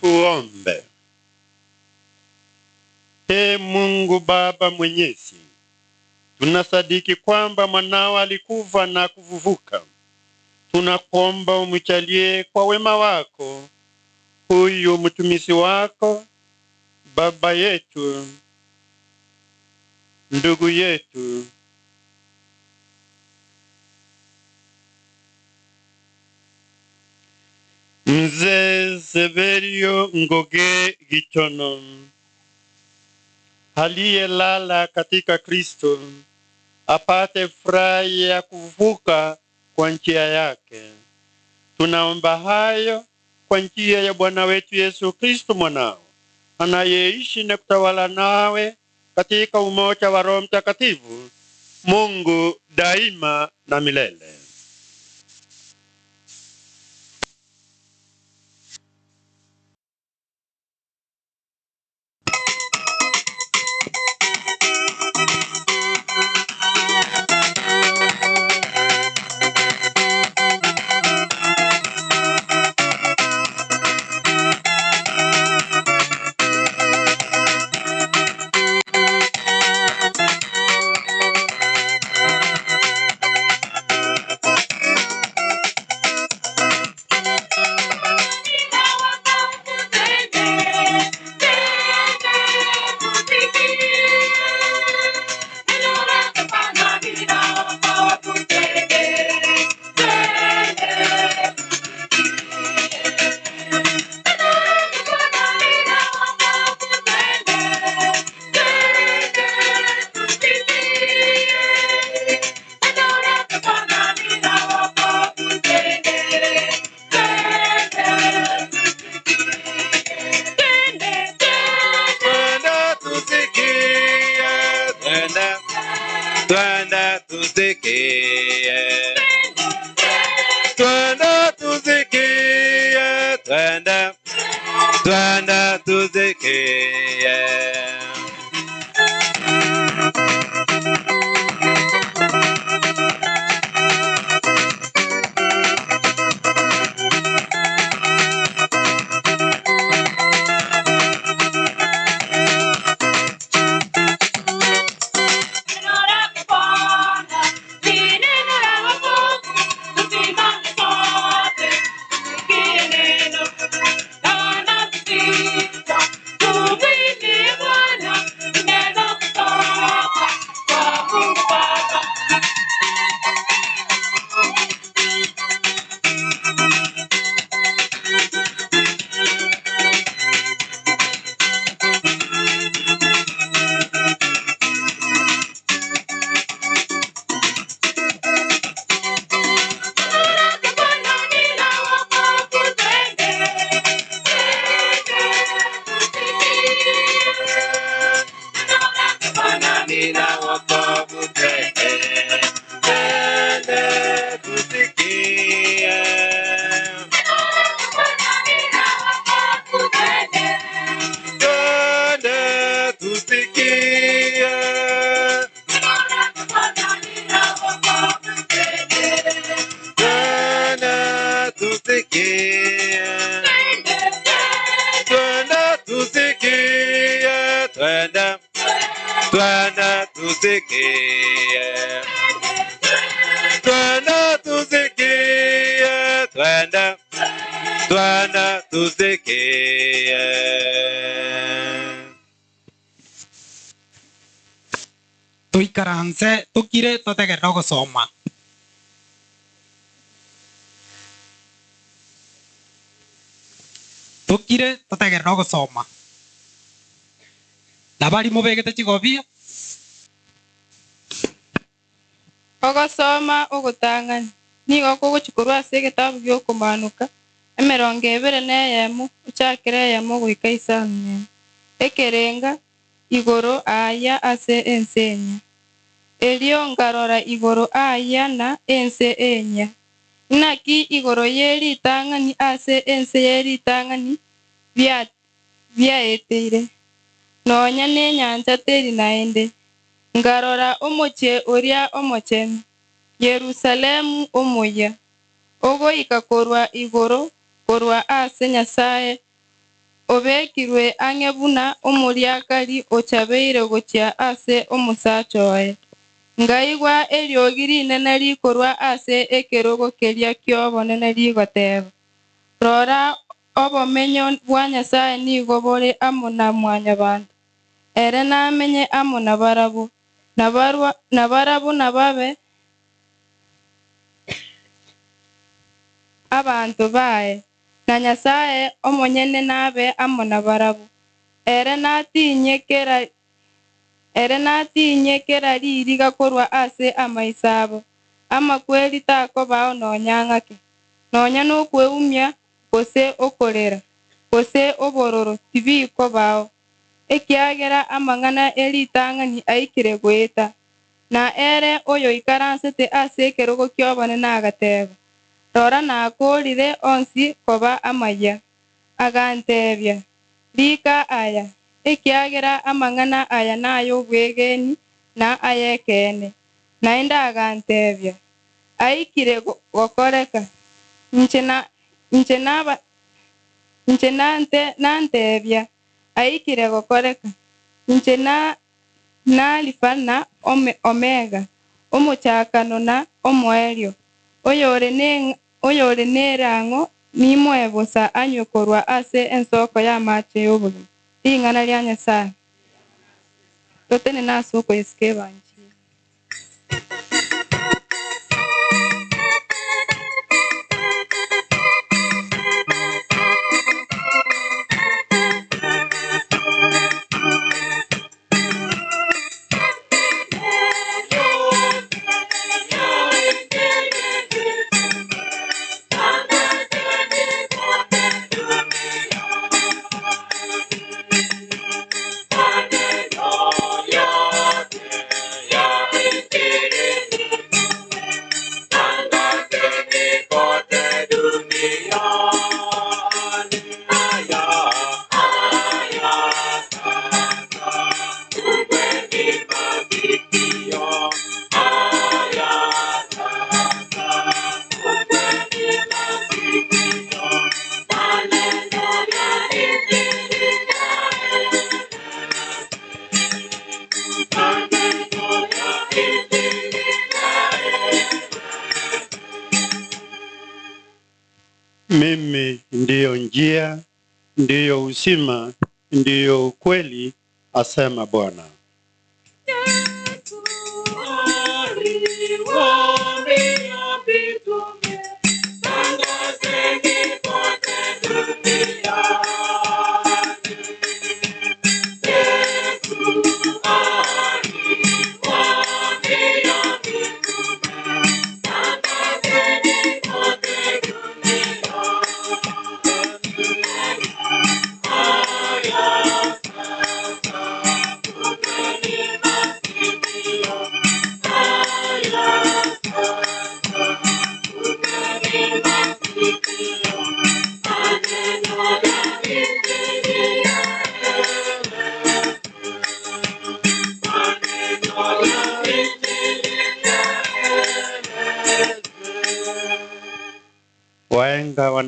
Tuombe. Ee Mungu Baba Mwenyezi, tunasadiki kwamba mwanao alikufa na kufufuka. Tunakuomba umjalie kwa wema wako huyu mtumishi wako, baba yetu, ndugu yetu, Mzee Severio Ngoge Gitono aliyelala katika Kristo apate furaha ya kuvuka kwa njia yake. Tunaomba hayo kwa njia ya Bwana wetu Yesu Kristo mwanao anayeishi na kutawala nawe katika umoja wa Roho Mtakatifu, Mungu daima na milele. Twende tusikie, twende, twende tusikie. Twende tusikie, twende, twende tusikie. Thank you. tusikie, twende tusikie, twende, twende tusikie, twende tusikie, twende, twende tusikie. Tuikaranse tukire totegerera ogosoma. Tukire totegerera ogosoma. Na bari mobegete chigobia Ogosoma ogotang'ani nigo kogochikorwa ase egetabu gia okomanuka emerongo ebere na eyemo ochakere eyemo goika isano na emo. Ekerenga igoro aya ase ense enyia. Erio nkarora igoro aya na ense enyia. Naki igoro ye ritang'ani ase ense ye ritang'ani bia biaeteire, nonya nenyancha teri naende. Nkarora omochie oria omochenu, Yerusalemu omoyia, ogoika korwa igoro korwa ase Nyasaye, obekirwe ang'e buna omoriakari ochabeire gochia ase omosacha oye. Nkaigwa eriogi rinene rikorwa ase ekerogo keria ki'obonene rigoteba, Rora obomenyo bwa Nyasaye nigo bore amo na mwanyabanto, ere namenye amo nabarabwo, nabarwa nabarabwo nababe abanto baye, na Nyasaye omonyene nabe amo nabarabwo. Ere natinye kera ere natinye kera ririga korwa ase amaiso abo, amakweri takobao nonya ng'ake, nonya nokweumia gose okorera, gose obororo tibikobao, ekiagera amang'ana eritang'ani aikire goeta. Na ere oyoikaransete ase ekerogo ki'obonene agateba, Rora nakorire onsi koba amaya. Agantebia, Rika aya, ekiagera amang'ana aya nay'obwegeni na ay'ekeene. Naende agantebia, Aikire gokoreka. Inche na inche naba inche nante nantebia, Aikire gokoreka. Inche na n'Alifa na Omega, omochakano na omoerio. Oyore ne oyore nerang'o nimoe bosa anywe korwa ase ensoko y'amache y'obogima. Ring'ana ria Nyasaye. Totenene ase okoyesika ebanchili. Mimi ndiyo njia, ndiyo uzima, ndiyo ukweli, asema Bwana.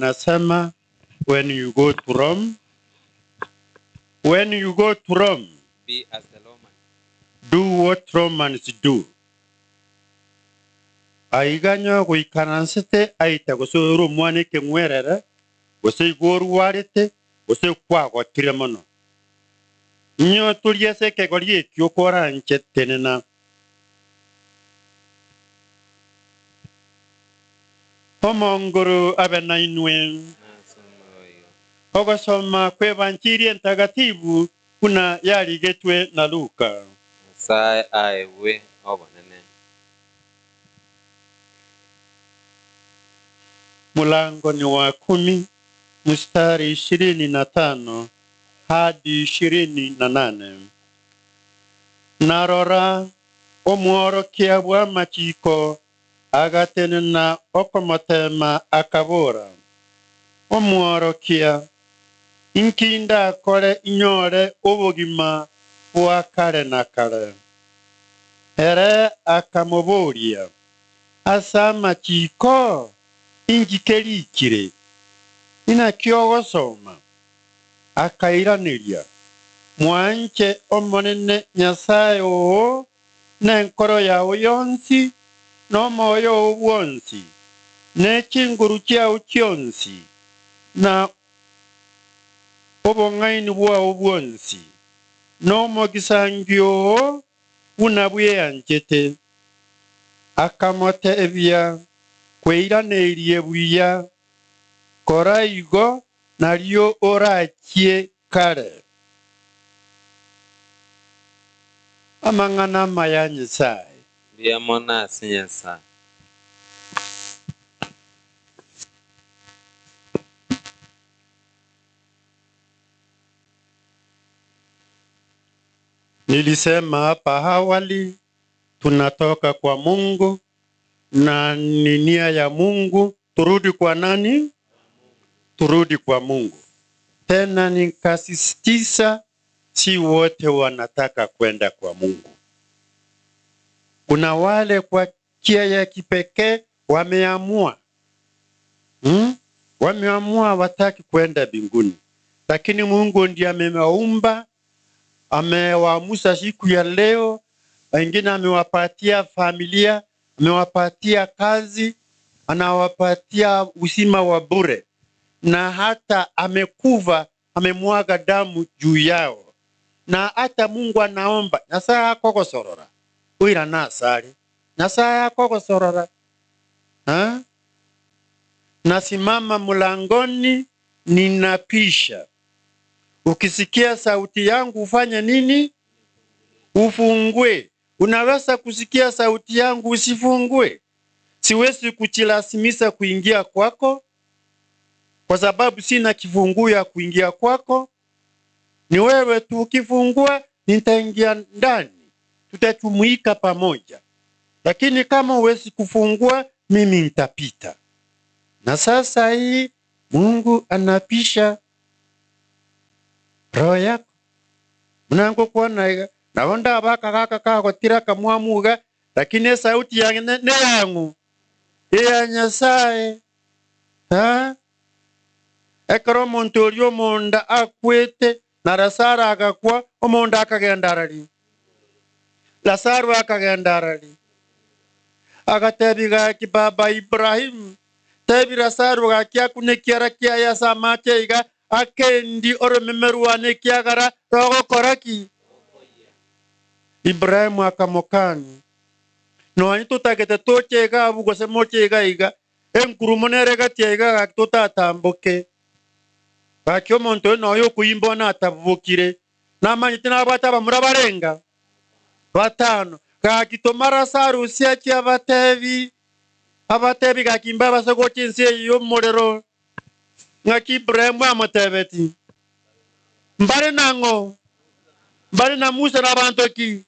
Wanasema when you go to Rome, when you go to Rome, Be as the Roman. do what Romans do. Aiga nyoe goikaransete aite gose ore omwana ekeng'werere, gose igo orwarete, gose kwagotire mono. Inyoe torie ase ekegori ekio koranche tenena. Omonguru abe nainwe. Ogosoma kw'Ebanchiri Entagatifu buna yarigetwe na Luka. Nyasae aegwe obonene. Mulango ni wa kumi mstari 25 hadi 28. Narora omworokia bw'amachiko agatenena okomotema akabora, Omworokia, inki ndakore inyore obogima bwa kare na kare? Ere akamoboria, Ase amachiko inki kerikire? Inaki ogosoma? Akairaneria, Mwanche Omonene Nyasae oo nenkoro yao yonsi, nomoyo oo bwonsi, ne chinguru chiao chionsi, na obong'aini bwao bwonsi, nomogisangio oo buna bweanchete. Akamotebia, Kweiraneirie buya, kora igo nario orachie kare. Amang'ana amaya a Nyasae. Mbuya mono ase Nyasae. Nilisema hapa awali tunatoka kwa Mungu na ni nia ya Mungu turudi kwa nani? Turudi kwa Mungu. Tena nikasisitiza, si wote wanataka kwenda kwa Mungu. Kuna wale kwa njia ya kipekee wameamua, Wameamua wataki kwenda mbinguni, lakini Mungu ndiye amewaumba, amewaamuza siku ya leo. Wengine amewapatia familia, amewapatia kazi, anawapatia uzima wa bure, na hata amekufa, amemwaga damu juu yao. Na hata Mungu anaomba Nyasaye akogosorora oira nasare Nyasaye akogosorora ha? Nasimama mlangoni ninapisha, ukisikia sauti yangu ufanye nini? Ufungue. Unaweza kusikia sauti yangu usifungue? Siwezi kujilazimisha kuingia kwako kwa sababu sina kifunguo ya kuingia kwako. Ni wewe tu ukifungua, nitaingia ndani, tutajumuika pamoja. Lakini kama huwezi kufungua, mimi nitapita. Na sasa hii Mungu anapisha roho yako munango kuona iga nabo ndabaka gaka kagotira kamwamuga lakini esauti yange neyang'u eya Nyasaye ha? Ekero omonto oria omonda akwete na Lazaro agakwa, omonda akagenda arari. Lazaro akagenda arari. Agatebi gaki baba Ibrahimu, tebi Lazaro gaki akune ekiara kiaye ase amache iga, akendi oromeme rwane ekiagera rogokora ki? Ibrahimu akamokania, Nonya totagete toche iga abwo gose moche iga iga, enkurumo nere gati aiga gaki totatamboke. Gaki omonto oyo noyo okoimba one atabokire, namanyete nabwate abamura barenga batano. Gaki toma Lasarusi achie abatebi, abatebi gaki mbabase gocha ense eye y'omorero. Ng'aki Ibrahimu amotebeti, Mbare nang'o? Mbare na Musa na abanto ki?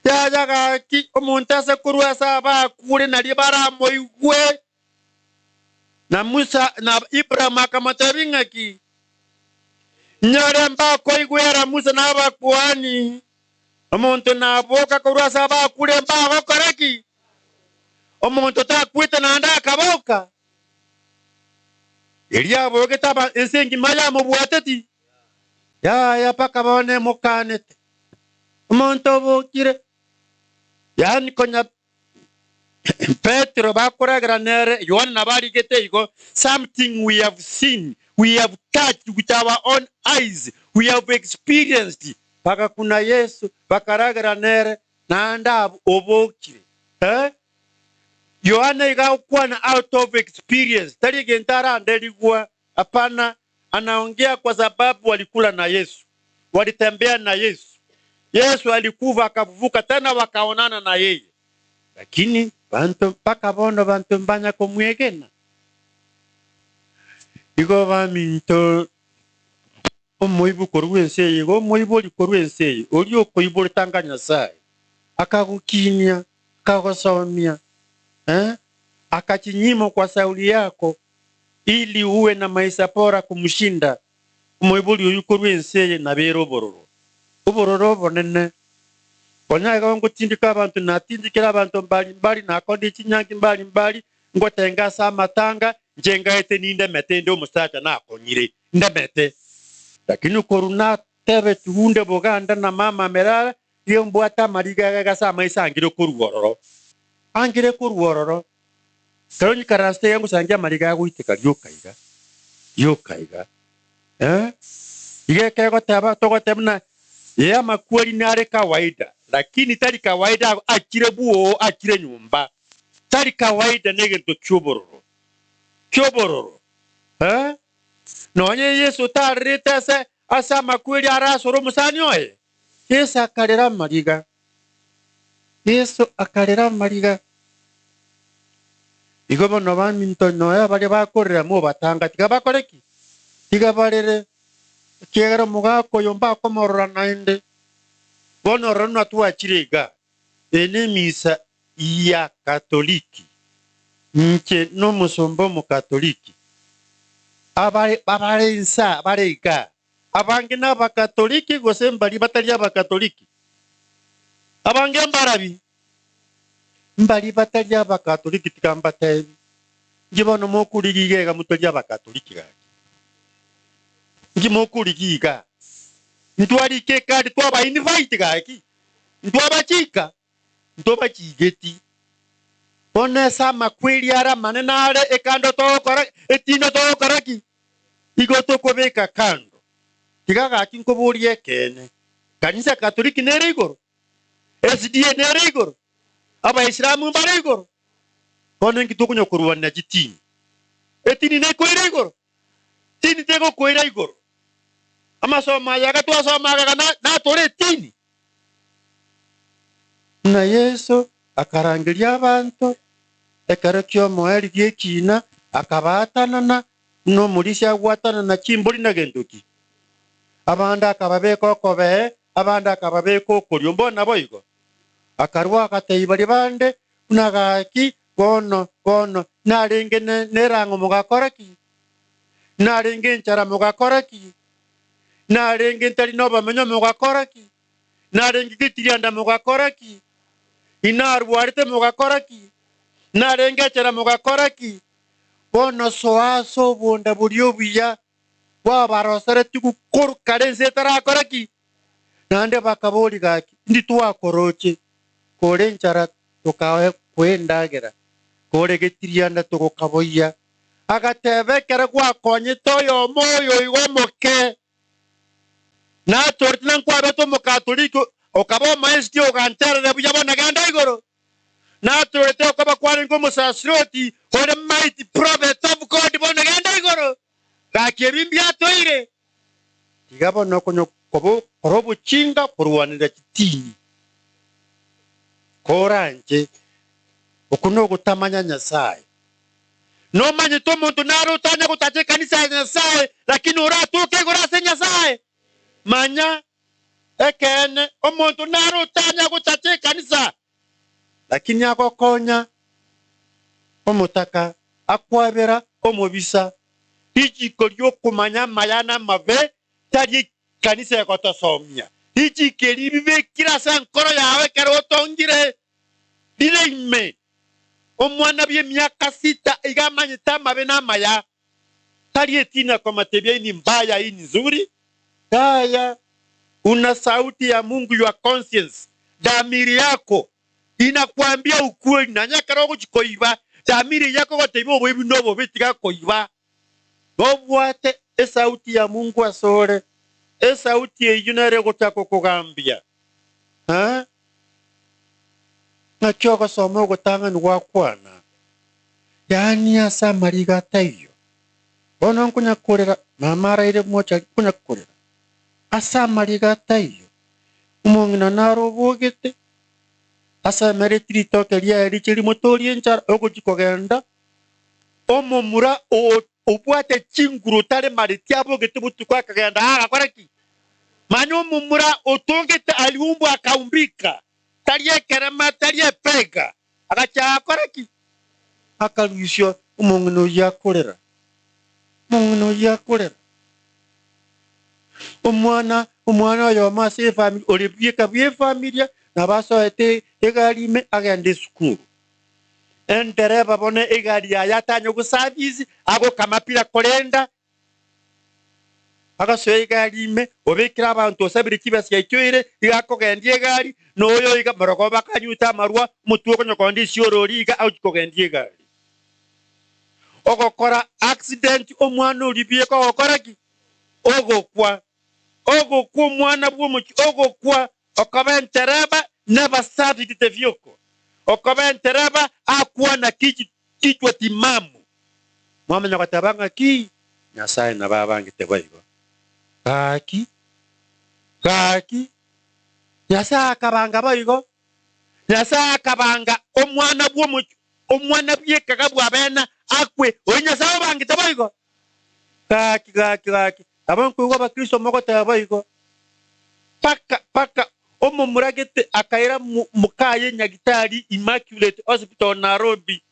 Yaya gaki omonto ase korwa ase abakure nario baramoigwe. Na Musa na Ibrahimu akamotebia ng'aki, Inyore mbakoigwera Musa na abakuani, omonto naboka korwa ase abakure mbagokora ki? Omonto takwete naende akaboka. Erio abogete aba ense engima yamobwateti. Yaya mpaka bono emokanete. Omonto obokire. Yaani konya Petero bakoragera nere, Yohana nabo arigete igo, Something we have seen, we have touched with our own eyes, we have experienced. Bagakuna Yeso, bakaragera nere, naende abwo obokire. Eh? Yohana iga agokwana out of experience, tari egento aranderigwa, hapana, anaongea kwa sababu walikula na Yesu, walitembea na Yesu. Yesu alikufa akafufuka tena wakaonana na yeye. Lakini banto mpaka bono banto mbanya komwegena. Igo baminto omoibu korwa ense eye, igo omoibori korwa ense eye, oria okoiborete anga Nyasae, akagokinia, akagosomia, eh, akachinyima kwa sauli yako, ili uwe na maisha bora kumshinda. Omoibori oyio korwa ense eye nabere obororo, obororo obonene. Konya iga ngotindika abanto, natindikire abanto mbari mbari, nakorire chinyangi mbari mbari, ngotenga ase amatanga, inche ngaete nindemete inde omosacha nakonyire, ndemete. Lakini korwa natebetiwe unde boganda na mama Merara, nigo mbwate amariga agaiga ase amaiso angire korwa ororo, angire korwa ororo. Ekero nyikaransete iga ngosangia amariga agoiteka rioka iga, rioka iga. Eh, iga ekegoteba togoteba buna ee amakweri nare kawaida, lakini tari kawaida achire bwoo achire nyomba. Tari kawaida negento ki'obororo, ki'obororo. Eh, nonye Yeso tarerete ase ase amakweri arasore omosani oye, Yeso akarera amariga. Yeso akarera amariga. Igo bono baminto nonya baria bakorera mobatanga, tiga bakore ki? Tiga barere, ekiagera omogaka oyo mbakomorora naende. Bono rora natwachire iga, eye nemisa ya Katoliki, inche nomosomba Omokatoliki, abare abare inse bare igaa, Abange n'Abakatoliki gose mbaria batari Abakatoliki? Abange mbarabi? Mbaria batari Abakatoliki tiga mbatebi. Inki bono mokorigia iga iga motori Abakatoliki gaki? Inki mokorigia iga? Ntwarika ekadi twaba invite gaki? Ntwabachika? Ntobachigeti. Bono ase amakweri are amanene are ekando togokora etindo togokora ki? Igo tokobeka kando. Tiga gaki nkoborie ekeene, Kanisa Katoliki nere igoro? SDA nere igoro? Abaisilamu mbare igoro? Bono inki tokonya korwania chitini? Etini nekoira igoro? Tini tegokoira igoro. Amasomo aya iga twasoma iga natore etini. Buna Yeso akarangeria abanto ekero ki'omoerio gi'ekiina, akabaatanana, buna omorisia agwatanana chimbori na gento ki? Abande akababeka okobee, abande akababeka okorio. Mbono naboigo. Akarua agatebia baria bande, buna gaki, bono, bono, narenge nerang'o mogakora ki? Narenge enchara mogakora ki? Narenge ntari nobomenyo mogakora ki? Narenge getirianda mogakora ki? Inarwarete mogakora ki? Narenge echela mogakora ki? Bono soa ase obonda boria obuya bwabaroseretie korwa kare ense etarakora ki? Naende bakaboria, Gaki, indi twakoroche kore enchara tokakoa endagera, kore getirianda togokaboyia? Agateba, Ekero gwakonyete oyomo oyo igo omoke, Nachorete na nkwabete Omokatoliki, okaba omoesiti ogancherera buya bono genda igoro. Nachorete okoba kwarenge omosasiroti ore mighty prophet of God bono genda igoro. Gaki ebi mbiatoire. Tiga bono konya koba kora obochinga korwanera chitini. Koranche, okwo nogotamanya Nyasaye. Nomanyete omonto nare otanya gotacha ekanisa ya Nyasae, lakini oratoke igoro ase Nyasae? Manya, ekeene, omonto nare otanya gotacha ekanisa, lakini agokonya omotaka, akwabera omobisa. Richiko ri'okomanya amaya na amabe tari ekanisa egotosomia. Richiko eri ribekire ase enkoro yao ekero otongire, rire ime. Omwana bw'emiaka sita iga amanyete amabe na amaya. Tari etina komatebia hii ni mbaya hii ni nzuri. Yaya, una sauti ya Mungu, your conscience, dhamiri yako inakwambia ukweli. Nonye ekero ogochia koiba, dhamiri yako egotebia oboibi nobobe tiga koiba. Nobwate esauti ya Mungu asore, esauti eyio nere egochaka gokogambia. Eh? Naki ogosoma ogotang'ani gwakwana, yaani ase amariga ataiyo. Bono nkonya korera, mama araire mochari nkonya korera ase amariga ataiyo. Omong'ina naro obogete, asemeretie ritoke riaye riche rimotorie enchara, ogochia kogenda, omomura oo obwate chinguru otaremareti abogete botuko akagenda aa agakora ki? Manya omomura otongete aliumbwa akaumbika, tari ekerema, tari epega, agachia agakora ki? Akarusia omong'ina oyio akorera, omong'ina oyio akorera. Omwana omwana oyomo ase efamiri ore bweka bw'efamilia nabo asoete egari ime agende esukuru. Endereba bono egari yaye atanye goservice, agokama pira korenda, agasoa egari ime, obekire abanto osabire chibesa chiachoire, iga akogendia egari, na oyo iga moroko bakanyuta amarwa, omotwe okonya koenda esiorori iga agochia kogendia egari. Ogokora accident omwana oria bieka ogokora ki? Ogokwa. Ogokwa omwana bw'omochie, ogokwa, okoba entereba never serviced the vehicle. Okoba entereba akwana kichwa kichwa timamu. Mwamanya goteba ng'a ki? Nyasae nabo abangete boigo. Gaki, gaki, Nyasae akabanga boigo. Nyasae akabanga omwana bw'omochie, omwana bw'ekega bw'abene akwe. Oyo Nyasae obangete boigo. Gaki, gaki, gaki, nabo nkoigwa Abakristo mogoteba boigo. Paka, paka omomura gete akaira mokaye Nyagitari Immaculate Hospital Nairobi,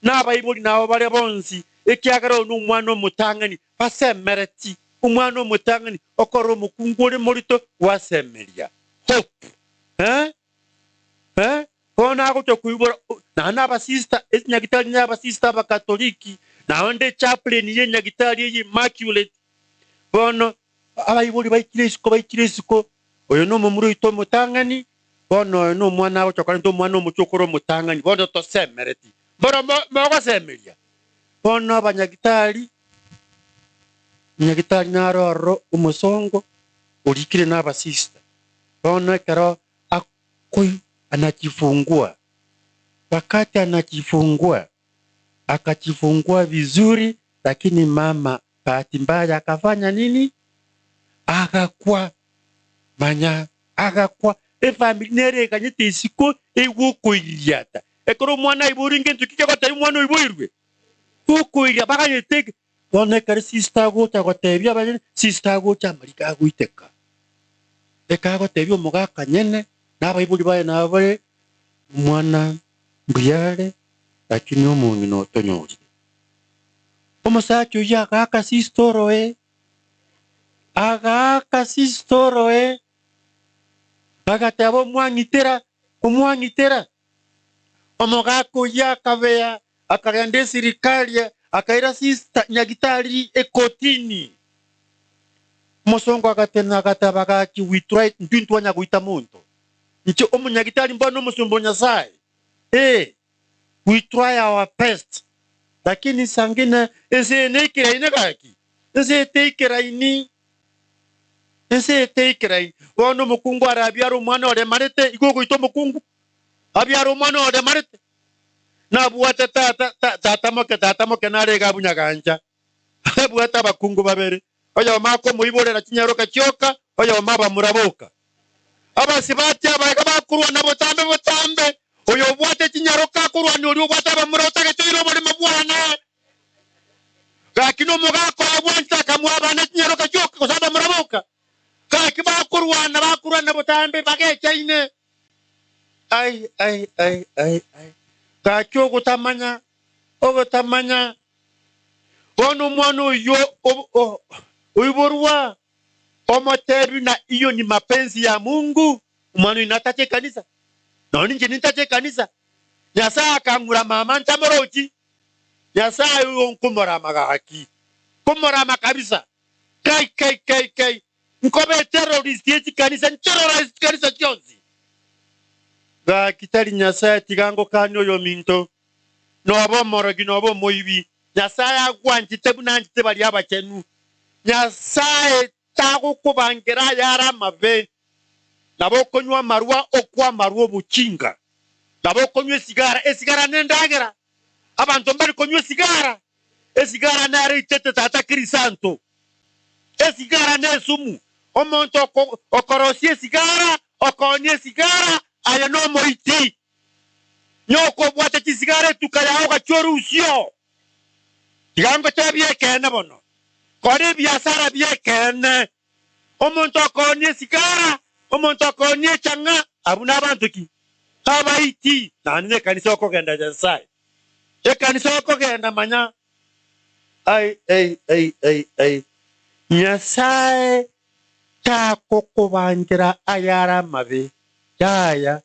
na abaibori nabo bare bonsi, ekiagera oyo nomwana omotang'ani basemereti, omwana omotang'ani okorora omokungu ore morito gwasemeria. Hope. Eh? Eh? Bono agocha koibora, naende abasista, echinyagitari na abasista Abakatoliki, naende echaplain ye enyagitari eye Immaculate. Bono abaibori baikire isiko, baikire isiko, oyo nomomura oito omotang'ani, bono oyo nomwana agocha korenta omwana omochie okore omotang'ani, bono tosemereti. Mboro mogosemeria. Bono abanyagitari, nyagitari naro ororo omosongo, orikire na abasista. Bono ekero Akoi anajifungua. Wakati anajifungua, akajifungua vizuri, lakini mama bahati mbaya akafanya nini? Agakwa. Manya, agakwa. Efamiri nere eganyete isiko egokoiriata. Ekero omwana aiboirwe ngento ki kegotebia omwana oiboirwe? Gokoiria baganyete eke. Bono ekero sister agocha gotebia abanyene, sister agocha amariko agoiteka. Eka agotebia omogaka nyene, na abaibori baye nabo bare, omwana mbuya are, lakini omong'ina otonyorire. Omosacha oyio agaaka sister oroe, agaaka sister oroe, agateba omwang'itera, omwang'itera. Omogaka oyio akabea, akagenda esirikari, akaira sister nyagitari ekotini. Omosongo agatenena agateba gaki we tried intwe ntwanya goita monto. Inche omonyagitari mbono omosomba o Nyasaye. Eh, we try our best. Lakini sangine ense eye neikeraine gaki? Ense eye teikeraini. Ense eye teikeraini. Bono omokungu arabiare omwana oremarete, igo ogoita omokungu? Abiare omwana oremarete? Nabwate tata, ta, tata moke, tata moke nare iga abwo nyagancha. Abwate abakungu babere, oyomo akomoiborera chinyaroka chioka, oyomo abamura boka. Abasibati aba iga bakorwana botambe botambe, oyo obwate chinyaroka akorwania oria obwate abamura otagete oire oborimo bwane. Gaki nomogaka oye bwanchete akamoa abana chinyaroka chioka gose abamura boka. Gaki bakorwana bakorwana botambe bagechaine. Ai, ai, ai, ai, ai. Gaki ogotamanya, ogotamanya. Bono omwana oyio oiborwa, omotebi na iyo ni mapenzi ya Mungu, omwana oyio natache ekanisa, nonya ninche nintache ekanisa. Nyasaye akang'ura mama ntamorochi, Nyasaye oyo nkomorama gaki. Komorama kabisa. Kai kai kai kai. Nkobe eterrorist ye chikanisa, nterrorize chikanisa chionsi. Gaki tari Nyasae tiga ngokanie oyominto, noba omorogi noba omoibi. Nyasae agwanchete buna anchete baria abachenu. Nyasae tagokobangera ayare amabe. Nabo okonywa amarwa okwa amarwa obochinga. Nabo okonywa esigara, esigara nendagera. Abanto mbari konywa esigara, esigara nero eitete tata Kirisanto. Esigara nesumu. Omonto okorosia esigara, okoonia esigara, aye nomoiti. Nyoka obwate chisigara etuka yao gachia orusio. Tiga ngotebie ekeene bono. Kora ebiasara bi'ekeene. Omonto okoonia esigara, omonto okoonia echang'a, abwo nabanto ki? Abaiti. Naende nekanisa okogenda Nyasae. Ekanisa okogenda manya. Ai, ai, ai, ai, ai. Nyasae takokobankera ayare amabe. Yaya.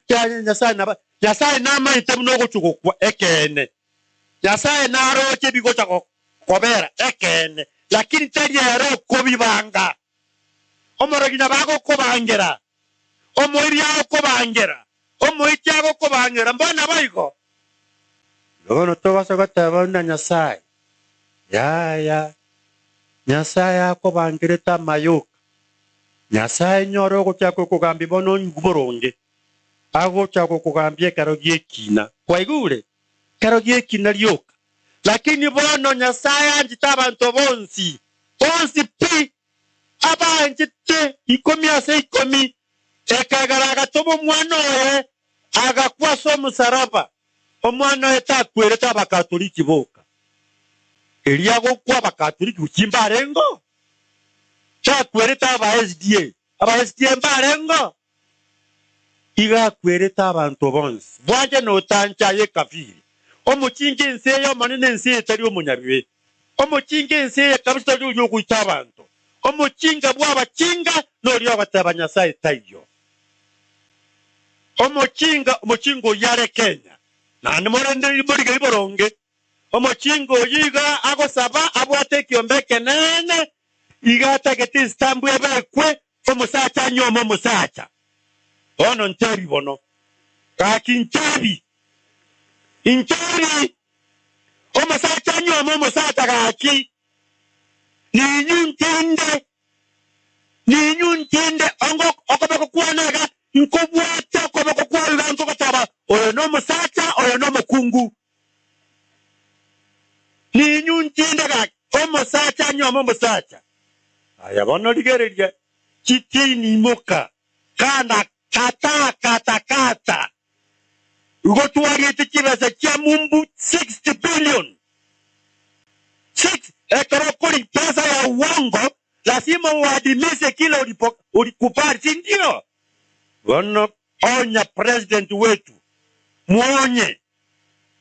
Yaya, Nyasae naba, Nyasae namanyete buna ogochia gokwa ekeene. Nyasae naroche ebigocha kobera ekeene, lakini tari ere okobibanga. Omorogi nabo agokobangera, omoibi agokobangera, omoiti agokobangera, mbono naboigo. Bono tobasa goteba buna Nyasae, Yaya, Nyasae akobangerete amayoka. Nyasae nyore ogochaka okogambia bono onywe boronge, agocha gokogambia ekero gi'ekina. Kwaigure? Ekero gi'ekina rioka. Lakini bono Nyasae anchete abanto bonsi, bonsi pi, abanchete ikomi ase ikomi, ekagera agatoma Omwana oye agakwa ase omosaraba. Omwana oye takwerete Abakatoliki boka. Erio agokwa Abakatoliki gochia mbarengo? Takwerete aba SDA. Aba SDA mbarengo? Iga akwerete abanto bonsi. Bwanche notanche aye ekafiri. Omochinge ense eye Omonene ense eye tari omonyabibe. Omochinge ense eye kabisa tari oria ogoita abanto. Omochinga bw'abachinga noria ogoteba Nyasae taiyo. Omochinga omochinga oyio are Kenya. Naende morende morigeri boronge. Omochinga oyio iga agosaba abwate ekiombe ekenene iga atagete esitambu ebekwe Omosacha anyuome omosacha. Bono ntebi bono, gaki ntebi, ntebi, omosacha anyuome omosacha gaki, ninyu ntinde, ninyu ntinde, ongo okoboko kwane iga nkobwate okoboko kwao iga nkogoteba, oyo nomosacha, oyo nomokungu. Ninyu ntinde gaki, omosacha anyuome omosacha. Aya bono rigereria chitini imoka, kana kata kata kata. Igo twariete chibesa chia mumbu 60 billion. Six, ekero okori pesa ya uongo lazima uadhimishe kile ulipo ulikubali, si ndio? Bono onya president wetu muonye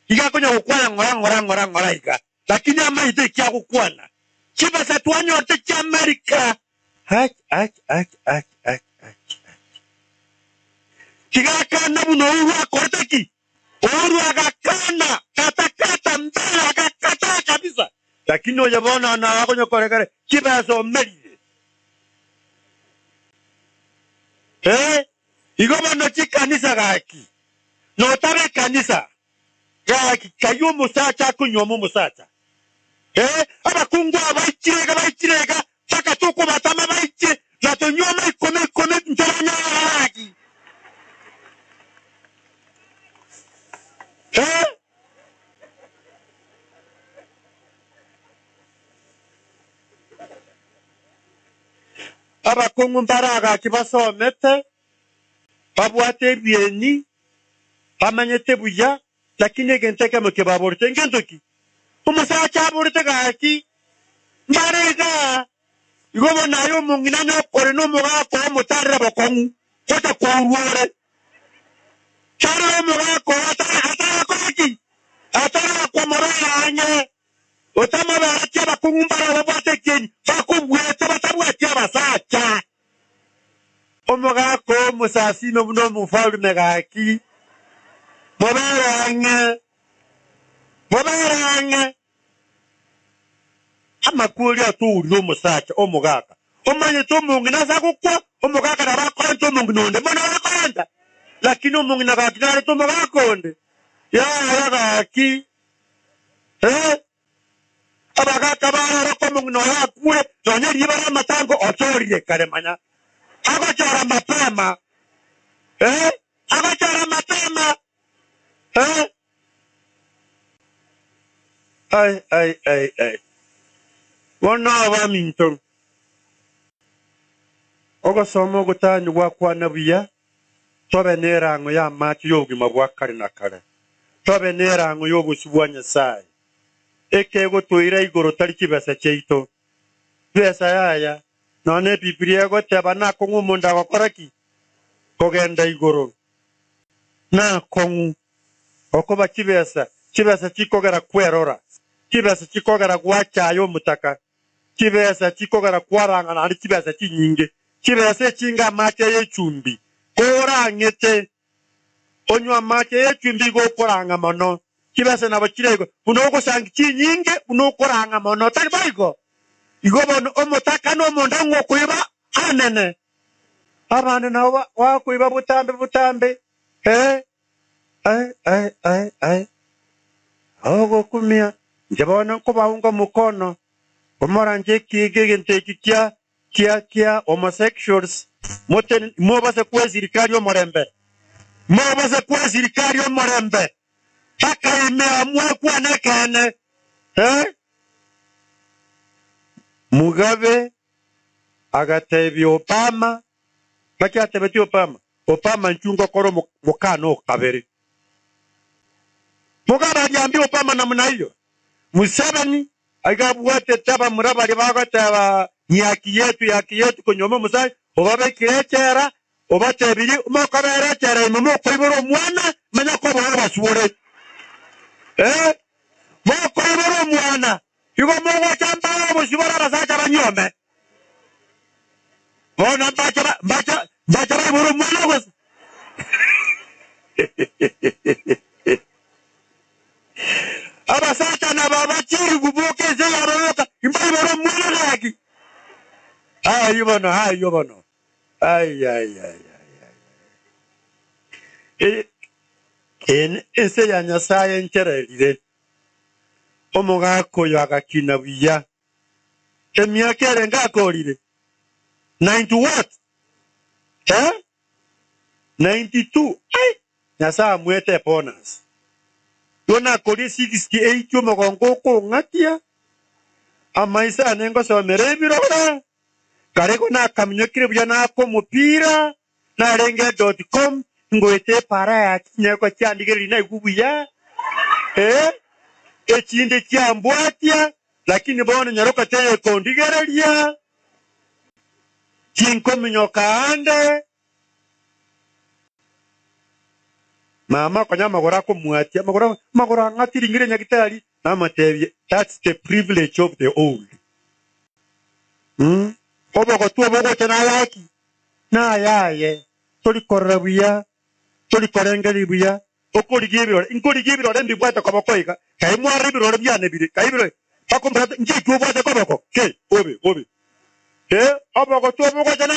iga akonya gokwana ng'ora ng'ora ng'ora ng'ora iga Lakini amaito eki agokwana, chibesa twanyorete chi'Amerika. Ach, ach, ach, ach, ach, ach, ach. Tiga akana buna Uhuru akorete ki? Uhuru agakana, kata kata mbele agakataa kabisa. Lakini oyo bono nao akonya korekare chibesa omerire. Eh, igo bono chikanisa gaki. Notaba ekanisa. Gaki kayio omosacha akonyuoma omosacha. Ee, abakungu aba baichire iga, baichire iga, mpaka tokobatama baiche, na tonyuoma ikomi ikomi ntoranyore gaki. Ee. Abakungu mbare agaki basomete, babwate ebieni, Bamanyete buya, lakini egento ekemo kebaborete ngento ki? Omosacha aborete gaki, mbare igaa, igo bono aye omong'ina nokore nomogaka oo omotarere bokong'u, gocha kourwa ore. Tarera omogaka oo atarakora ki? Atarakwa morore ang'e. Otamobereti abakong'u mbare ababwate ekieni, bakobuete batabwati abasacha. Omogaka omosasime buna omofalume gaki, mobere ang'e, mobere ang'e. Amakweri atourire omosacha omogaka, omanyete omong'ina ase agokwa, omogaka nabo akorenta omong'ina onde, mono akorenta, lakini omong'ina gaki narete omogaka onde. Yaya gaki, eh? Abagaka barora ko omong'ina oyo akure, nonya riiba ri'amatango ochorire kare manya. Agochora mapema, eh? Agochora mapema, eh? Ai, ai, ai, ai. Bono abaminto, ogosoma ogotanywa gwakwana buya, tobe nerang'o y'amache y'obogima bwa kare na kare, tobe nerang'o y'obosio bwa Nyasae, ekegotoira igoro tari chibesa chiaito. Besa yaya, nonya Ebibilia egoteba nakong'u omonto agokora ki? Kogenda igoro. Nakong'u. Okoba chibesa, chibesa chikogera kwerora, chibesa chikogera gwachaya omotaka, chibesa chikogera kwarang'a naende chibesa chinyinge, chibesa echinge amache y'echumbi. Korang'ete onywe amache y'echumbi igo okorang'a mono. Chibesa nabo chire igo, buna ogosangi chinyinge, buna okorang'a mono, tari boigo? Igo bono omotaka nomonto ang'e okoiba anene. Abande nabo bakoiba botambe botambe, ee, Ai, ai, ai, ai, ogokumia, inche bono nkobaunga omokono, komoranche ekiege egento eki kia, kia, kia homosexuals, mote, mobase koa esirikari omorembe, mobase koa esirikari omorembe, mpaka ime mwekwane ekeene, eh? Mugabe agatebia Obama, naki atebetie Obama? Obama inchuo ngokora omokano o kabere. Mugabe ariambia Obama namna hiyo. Museveni aiga abwatete abamura baria bagoteba ni haki yetu, haki yetu konyuoma omosae, obabekire echela, obatebirie mokobera echela ime mokoibora omwana, manya koboa abaswore. Eh, mokoibora omwana, igo mogocha mbare obosibore abasacha banyuome. Bono mbache ba- mbache mbache baibore omwana gose? Abasacha nabo abachirigu boka ense yabo boka, imbaibore omwana gaki? Ayio bono, ayio bono. Ai, ai, ai, ai, ai. E- en- Ense ya Nyasaye enchererire, omogaka oyo agakina buya. Emiaka ere ngakorire 90 what? Eh? 92 ai! Nyasae amwete ebonus. Igo nakorie 68 omogongo okong'atia, amaiso ane ngosomera ebirore, kare igo nakaminyokire buya naka omopira, narenge dot com, ngoeta epara ya chinyeko chiandigereria naigwe buya, eh, echinde chiambwatia, Lakini bono nyaroka teyekondigereria, tinkominyoka aande. Mama konya amagoro akomwatia, amagoro amagoro ang'atiringire nyagitari, namotebie that's the privilege of the old. Mm? Obogotu obo ogocha naye ki? Nayaye. Tori korora buya, tori korengereria buya, Okorigia ebirore, inkorigia ebirore mbibwate koboko iga, kai mwarora ebirore biane bire, kai ebirore, bakombora inche ekio obwate koboko, ke, obe, obe, ke, obogotu obogocha na.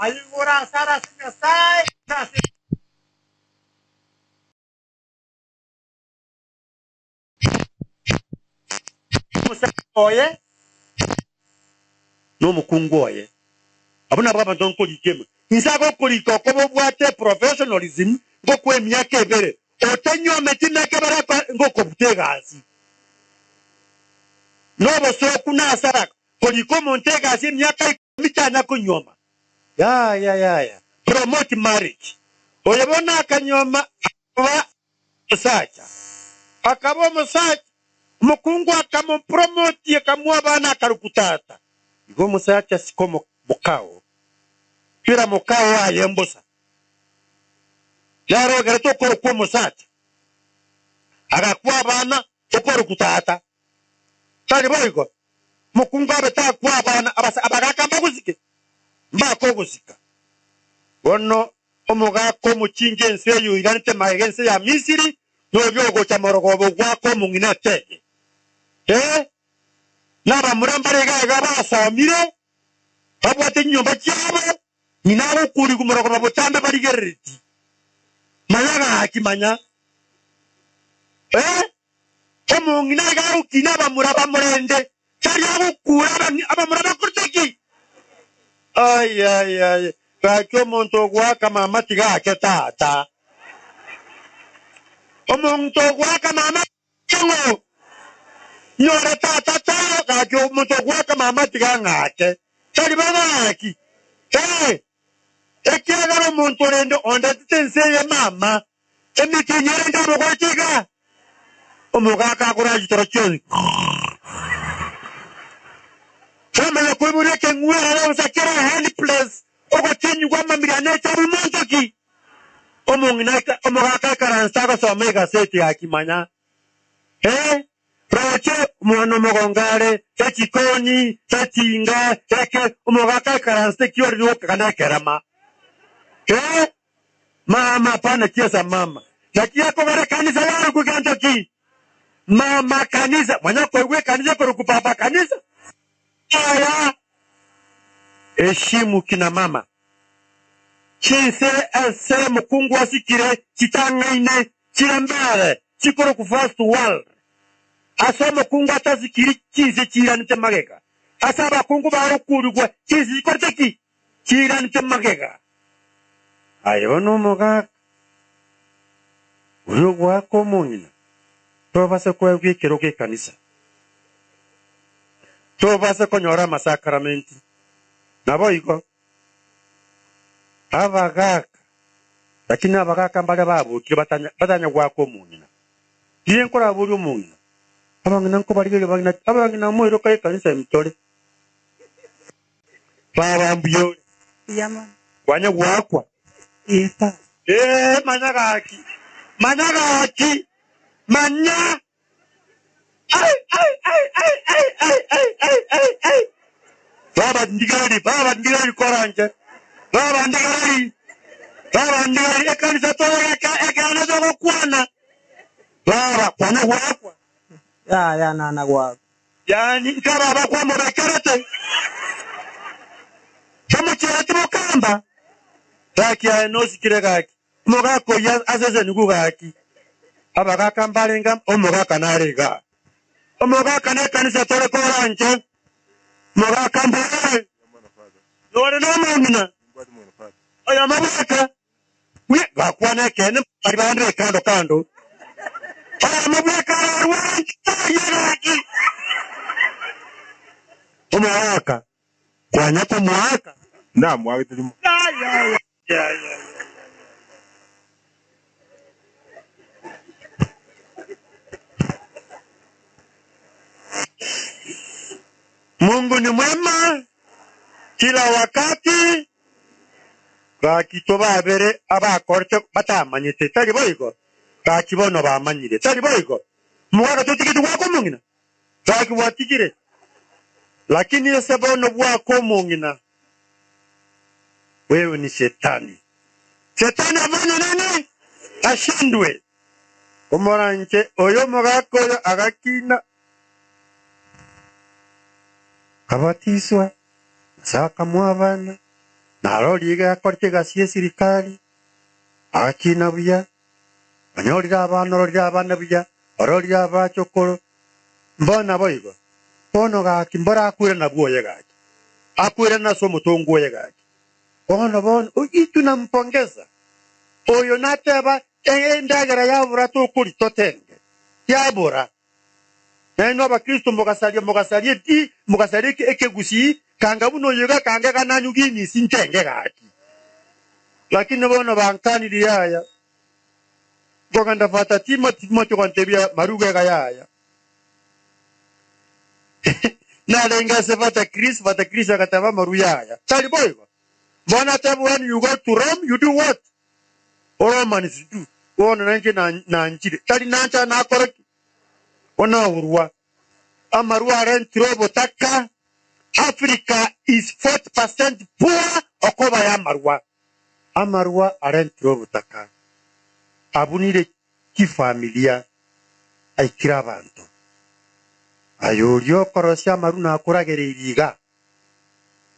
Aye igoro asare ase Nyasae na ase. Omosacha oye na omokungu oye. Abwo nabwo abanto nkorika ime. Inse agokorika okoba obwate professionalism ngokwa emiaka ebere, otanywometi emiaka ebere ngokobuta egasi. Nobosooku na asara korika omonto egasi emiaka ikomi tanya konywoma. Yaya yaya. Promote marriage. Oyo bono akanywoma akaba omosacha. Akaba omosacha, omokungu akamopromotia akamua abana akarokwa tata. Igo omosacha siko mokao, kera mokao aye mbosa. Nere ogerete okorokwa omosacha, agakwa abana okorokwa tata. Tari boigo? Mokungu abe takwa abana, abagaka mbagosike? Mbakogosika. Bono omogaka omochinge ense eye oiranete magega ense ya Misiri, noria ogocha morogoba ogwaka omong'ina etege. Ee, nabamura mbare iga iga basomire, babwate chinyomba chiabo, ng'ina agokurigwa morogoba botambe barigerereti. Manya gaki, manya. Ee, omong'ina iga agokina abamura bamorende, tari agokura abamura bakorete ki? Ai, ai, ai, gaki omonto ogoaka mama tiga ake tata. Omonto ogoaka mama ng'o? Nyora tata taiyo, gaki omonto ogoaka mama tiga ng'ake. Tari bo gaki? Ee, ekiagera omonto orende ondetete ense eye mama, Emetienyi erende omogocha iga, omogaka akorara chitoro chionsi. Kwamanya koiborwa ekeng'werere gose kere helpless, ogochenyigwa amamira ne echabu monto ki? Omong'ina omogaka ekaranse agosoma egaseti gaki manya. Eh, roche omwana omogongo are, echikoni, etinga, eke, omogaka ekaranse kiorire gokega nekerama. Eh, Mama hapana chiesa mama. Naki gekogera ekanisa yarokwa gento ki? Mama kanisa. Manya koigwa ekanisa ekorokwa papa kanisa? Yaya. Heshimu kina mama. Chinse ase omokungu asikire chitang'aine chire mbere chikorokwa first world. Ase omokungu atasikiri chinse chiiranete magega. Ase abakungu bagokurigwa chinse chikorete ki? Chiiranete magega. Aye bono omogaka oria ogoaka omong'ina, tobase koegwa ekerogo ekanisa, tobase konyora amasakaramenti. Naboigo abagaka, lakini abagaka mbaria babokire batanya goaka omong'ina. Riria nkoraborie omong'ina, abang'ina nkobarigereria bang'ina, abang'ina moiroka ekanisa emitore. Baba mbuya ore? Mbuya mono. Kwanya goakwa? Ee tata. Ee, manya gaki, manya gaki, manya. Ai, ai, ai, ai, ai, ai, ai, ai, ai, ai. Baba ndigareri, baba ndigareri koranche. Baba ndigareri, baba ndigareri ekanisa toyegeka ekeene togokwana. Baba, kwanya goakwa? Yaya nana goakwa. Yaani nkaraba kwamobekerete, bamochereti bokamba. Gaki aye nosikire gaki, omogaka oyio asesenigwe gaki. Abagaka mbarenge omogaka nare igaa. Omogaka nekanisa tore koranche, omogaka mbore. Nore nomong'ina, oyomo bweka, buya gakwana ekeene baria bande be kando kando. Oyomo bweka ararware tari gaki. Omogaka kwanya komoaka. Ndamwagete rimo. Mungu ni mwema kila wakati. Gaki tobabere abakorete batamanyete, tari boigo? Gaki bono bamanyire, tari boigo? Omogaka totigeti gwaka omong'ina? Gaki gwatigire. Lakini ase bono bwaka omong'ina, wewe ni shetani. Shetani afanye nini? Ashindwe. Omoranche oyo omogaka oyo agakina, akabatiswa, ase akamoa abana. Narorire iga akorete egasi y'esirikari, agakina buya, onyorire abana ororire abana buya, ororire abachokoro, mbono naboigo. Bono gaki mborakwire nabwo oye gaki, akwirane ase omotongo oye gaki. Bono bono intwe nampongeza oyo nateba endagera yabora tokori totenge, yabora. Nainwe Abakristo mogasaria, mogasaria eti, mogasaria eke, ekegusii, kanga buna oyo iga kangega nanywe Guinness ntenge gaki. Lakini bono bankanirie yaya. Nkogenda Father Timothy, Timothy gontebia maruga iga yaya. Narenge ase Father Chris, Father Chris agateba amaru yaya. Tari boigo? Bono ateba when you go to Rome, you do what? Romans do. Bono nainche nanchire. Tari nancha nakora ki? Onaurwa. Amarwa arentire obotaka. Africa is 40% poor okoba y'amarwa. Amarwa arentire obotaka. Abunire chifamilia aikire abanto. Aye oria okorosia amaru nakoragereirie iga,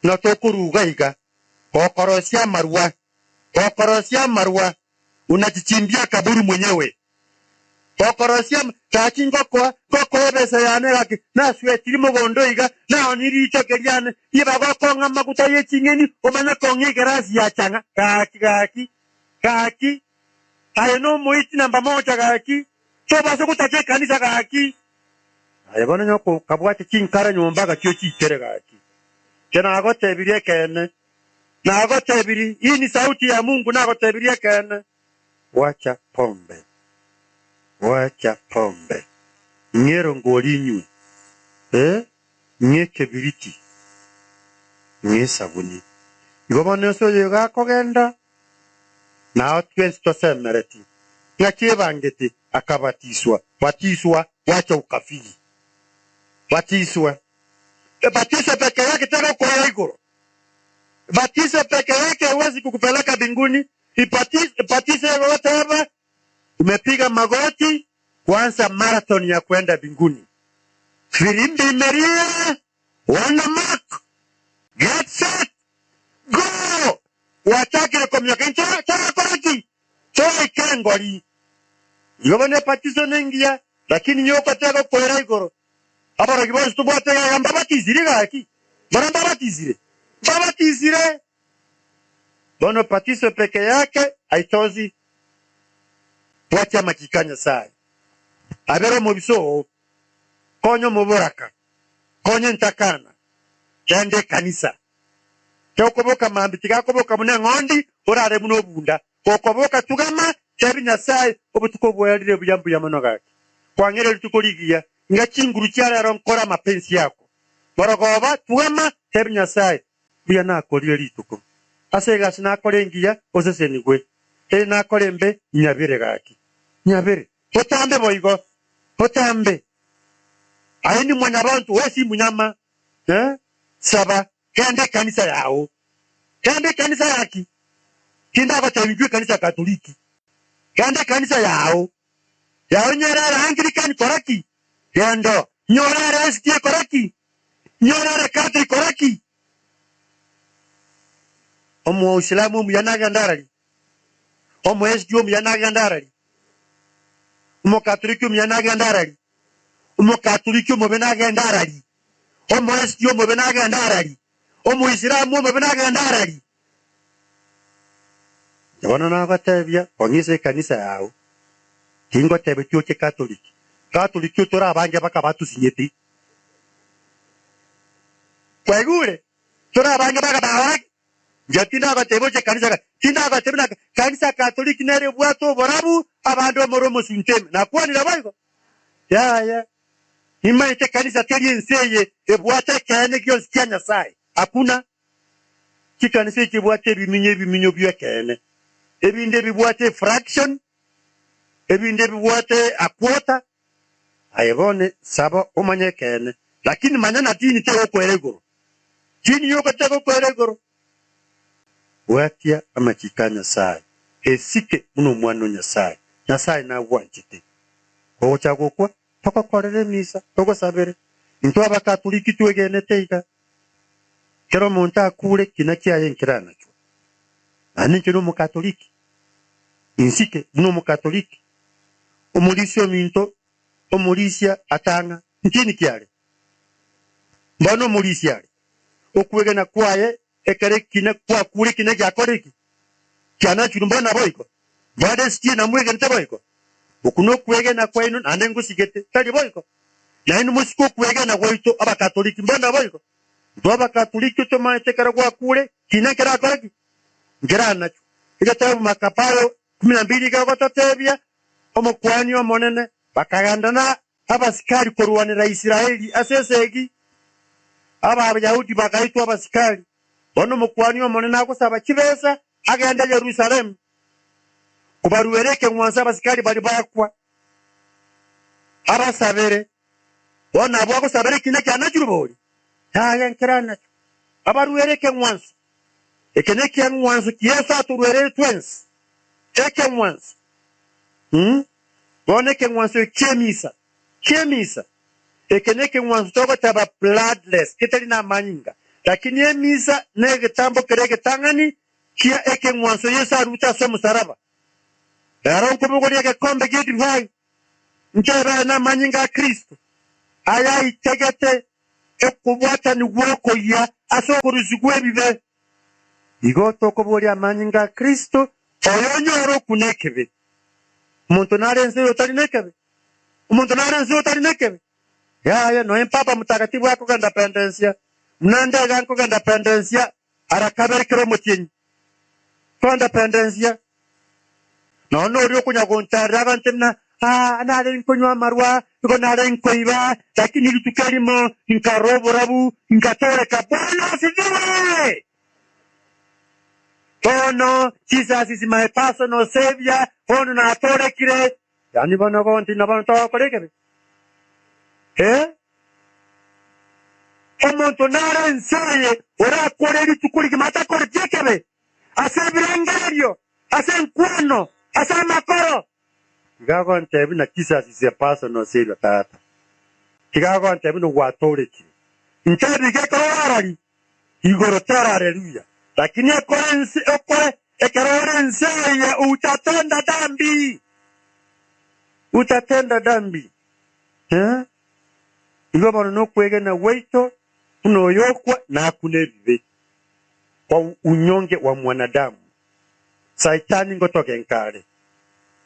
ng'a tokoruga iga, gokorosia amarwa, gokorosia amarwa, unachichimbia kaburi mwenyewe. Gokorosia gaki ngokoa, ngokoa ebesa yane gaki, naswetiri mogondo iga, naonirie ritoke riane, riba gokong'a amaguta ye ching'eni, omanye kong'a egerasi ya chang'a, gaki, gaki, gaki. Aye nomoiti namba moja gaki, tobasa gotacha ekanisa gaki. Aye bono nyoko kabwate chinkara nyomba gaki ochitere gaki. Inche nagotebirie ekeene, nagotebirie, hii ni sauti ya Mungu, nagotebirie ekeene, Wacha pombe, wacha pombe, ng'ero ngori inywe, eh, ng'ekebiriti, ng'esabuni. Igo bono ase oyo iga akogenda, Nao twensi tosemereti, ng'a kiebangete akabatiswa, batiswa, wacha ukafiri. Batiswa. Batiso peke yake tegokoira igoro. Batiso peke yake haiwezi kukupeleka mbinguni. Batiso egoteba umepiga magoti kuanza marathon ya kwenda mbinguni. Firimbi imelia, on the mark, get set, Go! Gwachakire kominyoka inche torakora ki? Toraike engori. Igo bono ebatiso nengiya, lakini nyoko tegokoira igoro. Abarogi bonsi tobwate iga iga mbabatisire gaki? Mbora mbabatisire? Mbabatisire! Bono batiso peke yake haitosi. Bwatia amachiko a Nyasae. Abere omobisa oo, konya omoboraka, konya entakana, genda ekanisa. Tokoboka mambia, tiga koboka buna eng'ondi, orare buna obunda. Gokoboka tugama, tebia Nyasae, Obotuko obwerire buya mbuya mono gaki. Kwang'eire rituko rigiya, inga chinguru chia rero nkore amapensi ako. Morogoba, tugama, tebia Nyasae, Mbuya nakorire rituko. Ase egasi nakora engiya, osesenigwe. Eye nakora embe, inyabere gaki. Nyabere. Otambe boigo. Otambe. Aye nimwanyabanto, gose imunyama. Eh, saba, genda ekanisa yao. Genda ekanisa yaki? Tindagotebia inchuo ekanisa ya Katoliki. Genda ekanisa yao. Yao nyora ere Anglican kora ki? Genda. Nyora ere SDA kora ki? Nyora ere Catholic kora ki? Omoislamu omuya nagende arari? Omo SDA omuya nagende arari? Omokatoliki omuya nagende arari? Omokatoliki omobe nagende arari? Omoesiki omobe nagende arari? Omoislamu omobe nagende arari? Inche bono nagotebia, kong'isa ekanisa yao, tingotebetie oche Katoliki. Katoliki otore abange baka batusinyeti. Kwaigure? Tore abange baka bagora ki? Inche tindagotebia oche kanisa ga, tindagotebia na kanisa Katoliki nere ebwate oborabu, abande omoro omosunte ime. Nakwanire boigo? Yaya. Nimaete kanisa teri ense eye ebwate ekeene gionsi kia Nyasae. Hakuna. Chikanisa echibwate ebiminyo ebiminyo bi'ekeene, ebinde bibwate efraction, ebinde bibwate a quarter. Aye bono saba omanye ekeene, lakini manya na dini tegokoera igoro. Dini yoka tegokoera igoro. Bwatia amachiko a Nyasae, esike buna omwana o Nyasae. Nyasae nagwanchete. Ogocha gokwa, togokorere emisa, togosabere. Intwe Abakatoliki twegenete iga, kera omonto akure, kina kiaye nkeranachwe. Naende inche nomokatoliki, insike buna omokatoliki, omorisia ominto, omorisia atang'a, nkiini kiare? Mbono omorisia are, okwegena kwaye ekero ekina kwakure ekina giakora eki? Kianachirwe mbono naboigo? Mbono esitie namwegenete boigo? Oku nokwegena kwaino naende ngosigete, tari boigo? Nainwe mosike okwegena gwaito abakatoliki, mbono naboigo? Intwe abakatoliki tomaete ekero gwakure, kina nkerakore ki? Nkeranachwe. Egetabu Makabayo kumi na mbili kegototebia, Omokuani omonene bakagenda na abasikari korwanera Isiraeli ase esegi. Abayahudi bagaitwa abasikari. Bono omokuani omonene agosaba chibesa agende Yerusalemu kobaruera ekeng'wanso abasikari baria bakwa, abasabere. Bono abwo agosabera ekina kianachirwe bori? Yaya, nkeranachwe. Abaruere ekeng'wanso. Eke nekeng'wanso ki Yeso atoruereire twensi? Ekeng'wanso. Hmm? Bono ekeng'wanso eki ki'emisa, ki'emisa. Eke nekeng'wanso togoteba bloodless, ketari namanyinga. Lakini emisa negetambo kere egetang'ani kia ekeng'wanso Yeso arute ase omosaraba. Rero nkobogoria egekombe gi'edivai, nkebere namanyinga a Kristo, ayaitegete okobwatanigwa okoyia ase okorusigwa ebibe. Igo tokoboria amanyinga a Kristo, oyonyore okuna ekebe. Omonto nare ense eye otari nekebe? Omonto nare ense eye otari nekebe? Yaya, noe Papa Mtakatifu akogenda pendensia, buna ndega nkogenda pendensia ara kabere kera omotienyi. Kogenda pendensia. Nonya noria okonya gontarera abanto buna, Ah, nare nkonywa amarwa, nigo nare nkoiba, lakini rituko erimo nkarora oborabu, ngatooreka. Bwana asifiwe! Bono, Jesus is my personal savior, bono natoorekire. Yaani bono gonti na bono togokora ekebe? Eh? Omonto nare ense eye orakore rituko rigima atakoreti ekebe? Ase ebirengererio, ase enkwano, ase amakoro. Tiga agontebie buna Jesus is a personal savior tata. Tiga agontebie buna gwatoorekire. Ntebi gekero orarari igoro tera haleluya. Lakini ekore ense okore ekero ore ense eye utatenda dhambi. Utatenda dhambi. Eh? Igo bono nokwegena gwaito buna oyokwa nakune ebibe. Kwa unyonge wa mwanadamu. Saitani ngotogenka are,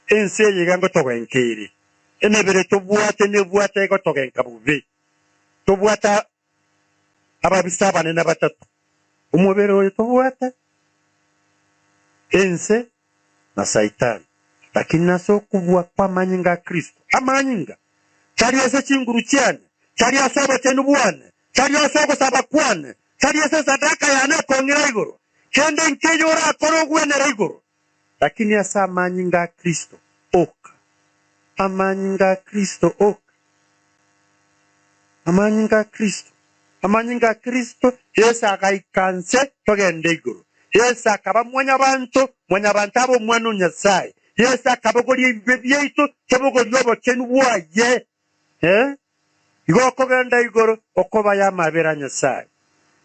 ense eye iga ngotogenka ere, emebere tobwate nebwate egotogenka bobe. Tobwate ababisa abanene batato, omobere oyo tobwate, ense, na Saitani. Lakini nase okobua kw'amanyinga a Kristo, amanyinga, tari ase chinguru chiane, tari ase obochenu bwane, tari ase ogosaba kwane, Tari ase esadaka yane ekong'ira igoro, kende nkeiyo orakore ogwenere igoro, lakini ase amanyinga a Kristo oka, amanyinga a Kristo oka, amanyinga a Kristo, amanyinga a Kristo. Yeso agaika nse togende igoro. Yeso akaba mwanyabanto, mwanyabanto abe Omwana o Nyasae. Yeso akabogoria ebibe biaito, tobogorie obochenu bwaye. Eh. Igo okogenda igoro okobaya amabera a Nyasae.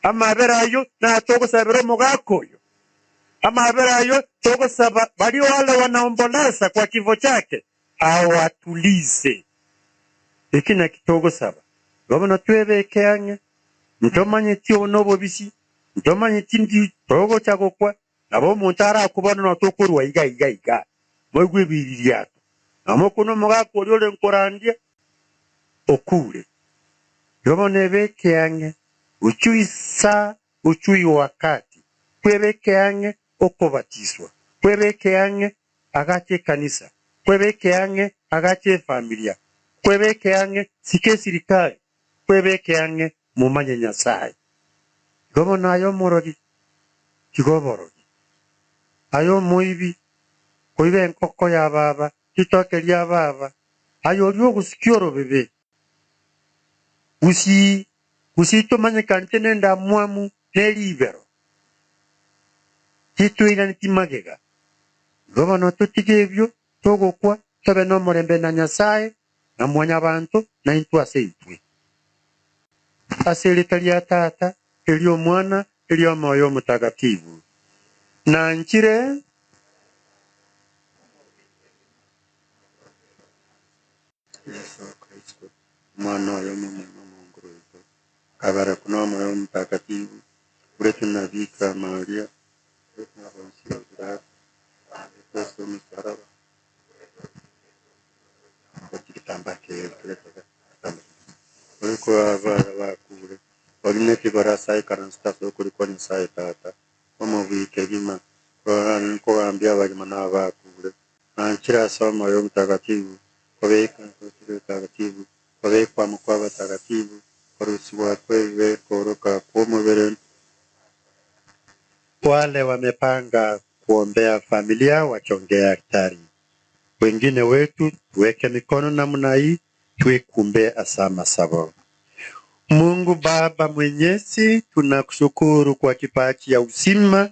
Amabera ayio natogosabera omogaka oyo. Amabera ayio togosaba baria wale wanaomboleza kwa kifo chake awatulize. Eki naki togosaba. Igo bono twebeke ang'e, ntomanyeti obo nobobisi, ntomanyeti ndi togocha gokwa, nabo omonto arakwe bono notokorwa iga iga iga. Moigwe ebiririato. Namokune omogaka oria ore nkorandia. Okure. Igo bono ebeke ang'e uchui saa uchui wakati, kwebeke ang'e okobatiswa, kwebeke ang'e agache ekanisa, kwebeke ang'e agache efamilia, kwebeke ang'e sika esirikari, kwebeke ang'e momanye Nyasae. Igo bono aye omorogi, tiga oborogi. Aye omoibi, koiba enkoko ya baba, ritoke ria baba, Aye oria ogosukia orobebe, gusii, gusii tomanyekanete nendamwamu ne ribero, titweiraneti magega. Igo bono totige ebio togokwa, tobe nomorembe na Nyasae, na Mwanyabanto, na intwe ase intwe. Ase erieta ria Tata, eri'Omwana, eri'Omoyo Omotagatibu. Nanchire Yesu Kristo mwana oyo mumwema Mungu wetu kabara kuna moyo mtakatifu uletu na Bikira Maria uletu na Poncio Pilato Yesu msalaba kitamba uriko abana bakure orine kibarasa ikaransta sokuri kwa Nyasaye tata omubike bima nkogambia abagima n'abakure nanchira ase omoyo mtakatifu kobeka mtakatifu kobekwa mukwa batakatifu korusiwa kwebe koroka kwomubere. Wale wamepanga kuombea familia wachongea aktari, wengine wetu tuweke mikono namna hii tuikumbe asama sabo. Mungu Baba Mwenyezi, tunakushukuru kwa kipaji ya uzima,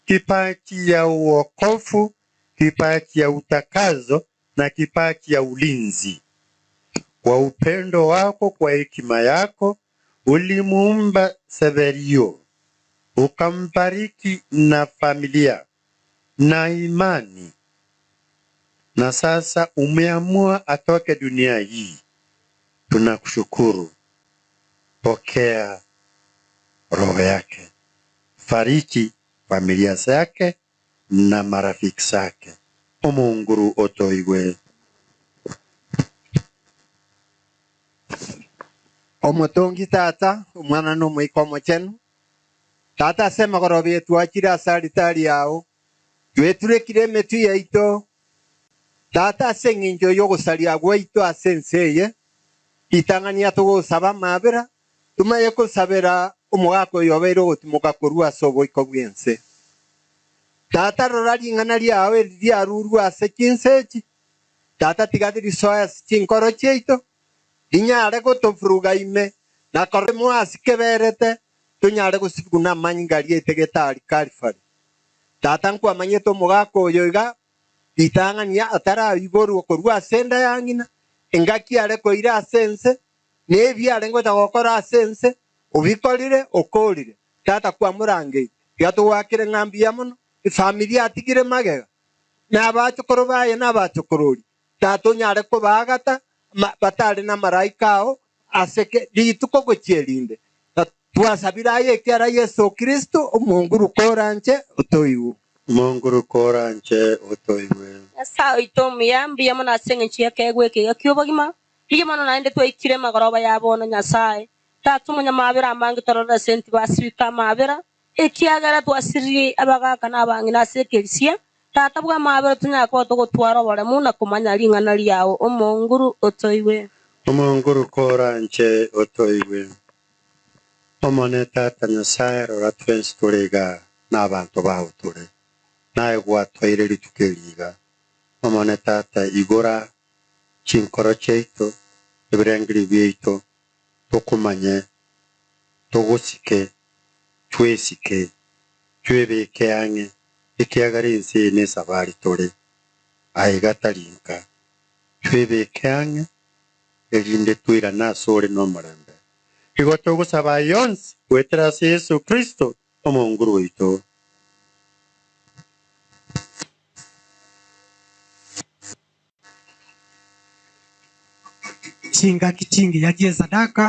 kipaji ya uokofu, kipaji ya utakazo na kipaji ya ulinzi. Kwa upendo wako, kwa hekima yako ulimuumba Severio, ukambariki na familia na imani, na sasa umeamua atoke dunia hii. Tunakushukuru. Pokea roho yake, fariji familia zake na marafiki zake. Omunguru otoigwe. Omotongi tata omwana nomoika omochenu tata ase emegoroba etwachire ase aritari yao tweturekire emetwe yaito tata ase eng'encho ya ogosaria gwaito ase ense eye ritang'ania togosaba amabera tumaye kosabera omogaka oyo obeire ogotimoka korwa ase oboiko bwa ense tata rora ring'ana riao eri riarurwa ase chinse echi tata tiga tirisoa ase chinkoro chiaito rinyare gotofuruga ime na kore mwasi keberete tunyare gosibuna amanyinga riaite getari Calvary tata nkwamanyete omogaka oyo iga ritang'ania ataraiborwa korwa ase enda ya ng'ina engaki are koira ase ense nebi are ngocha gokora ase ense obikorire okorire tata kwamorangeire tiga togwakire ng'a mbuya mono efamiri atigire magega na abachokoro baye na abachokorori tata onyare kobagata batari na maraika ao ase rituko gochia erinde na twasabire aye ekiara Yesu Kristo omonguru koranche otoigwe. Munguru koranche otoigwe. Nyasaye oito omuya mbuya mono ase eng'encho ya keegwa eke kia obogima rigia mono naende twaikire magoroba ya bono Nyasaye tata omonyamabera amange tororere ase nti basibika amabera ekiagera twasiririe abagaka na abang'ina ase ekerisia tata bwa amabera tonyara koba togotwara oboremu na komanya ring'ana riao omonguru otoigwe. Omonguru koranche otoigwe. Omone tata Nyasaye rora twensi tore iga na abanto bao tore naye gwatwaire rituko eriga omone tata igora chinkoro chiaito ebirengeri biaito tokomanye togosike twesike twebeke ang'e ekiagera ense eye na esabari tore aiga tari nka twebeke ang'e erinde twirane ase ore na omorembe igo togosaba yonsi gwetera ase Yesu Kristo omonguru oito. Chingaki chingiya chie sadaka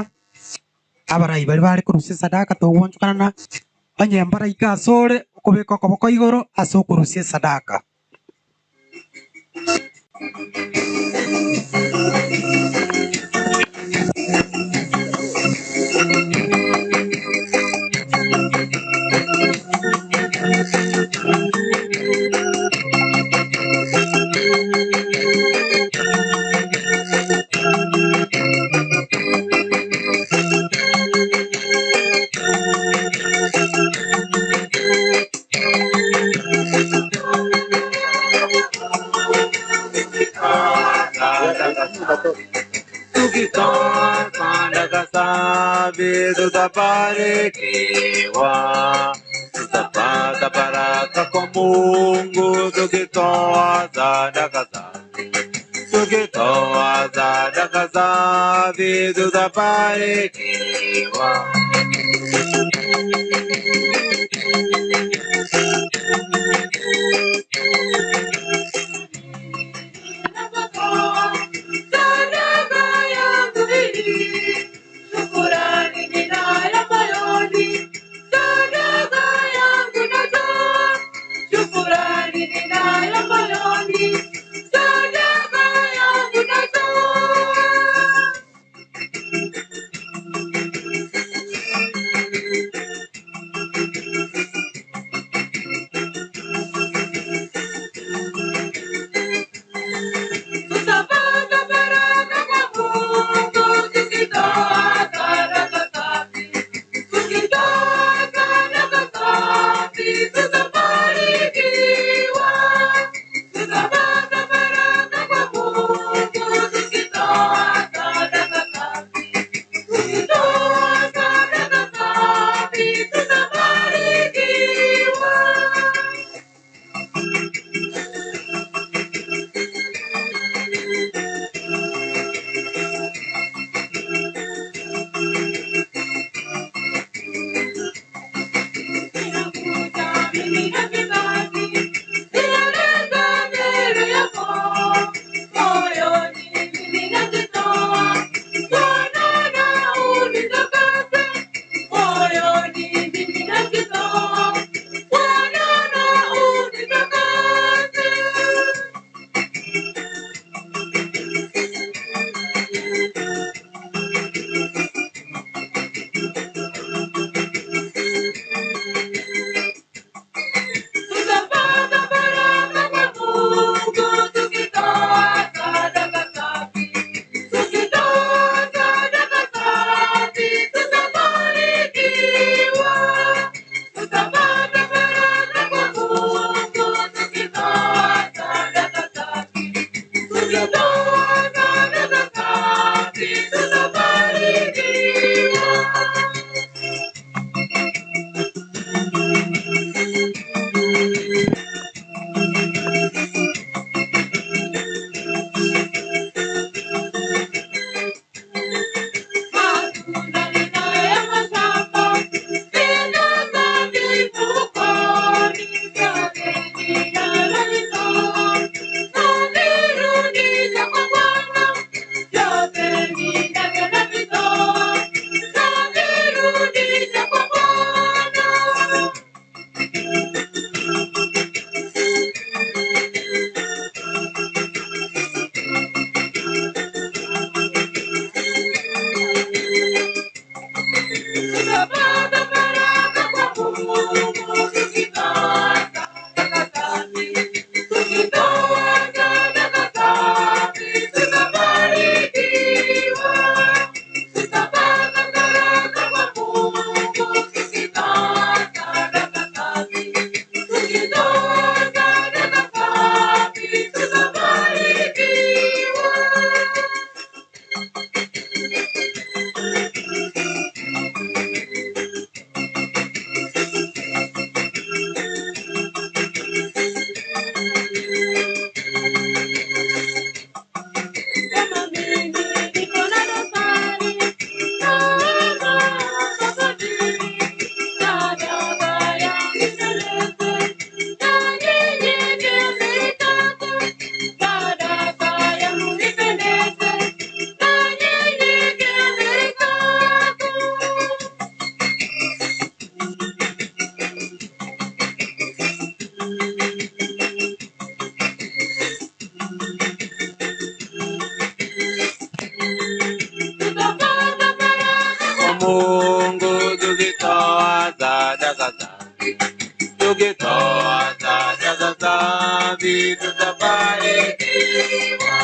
abarai bari bare korusia sadaka togwanchukana onye mbaraika ase ore okobeka okoboko igoro ase okorusia sadaka. Tukitoa sadaka safi tutabarikiwa, tutapata baraka kwa Mungu tukitoa sadaka safi, tukitoa sadaka safi tutabarikiwa. Mungu tukitoa sadaka safi, tukitoa sadaka safi tutabarikiwa,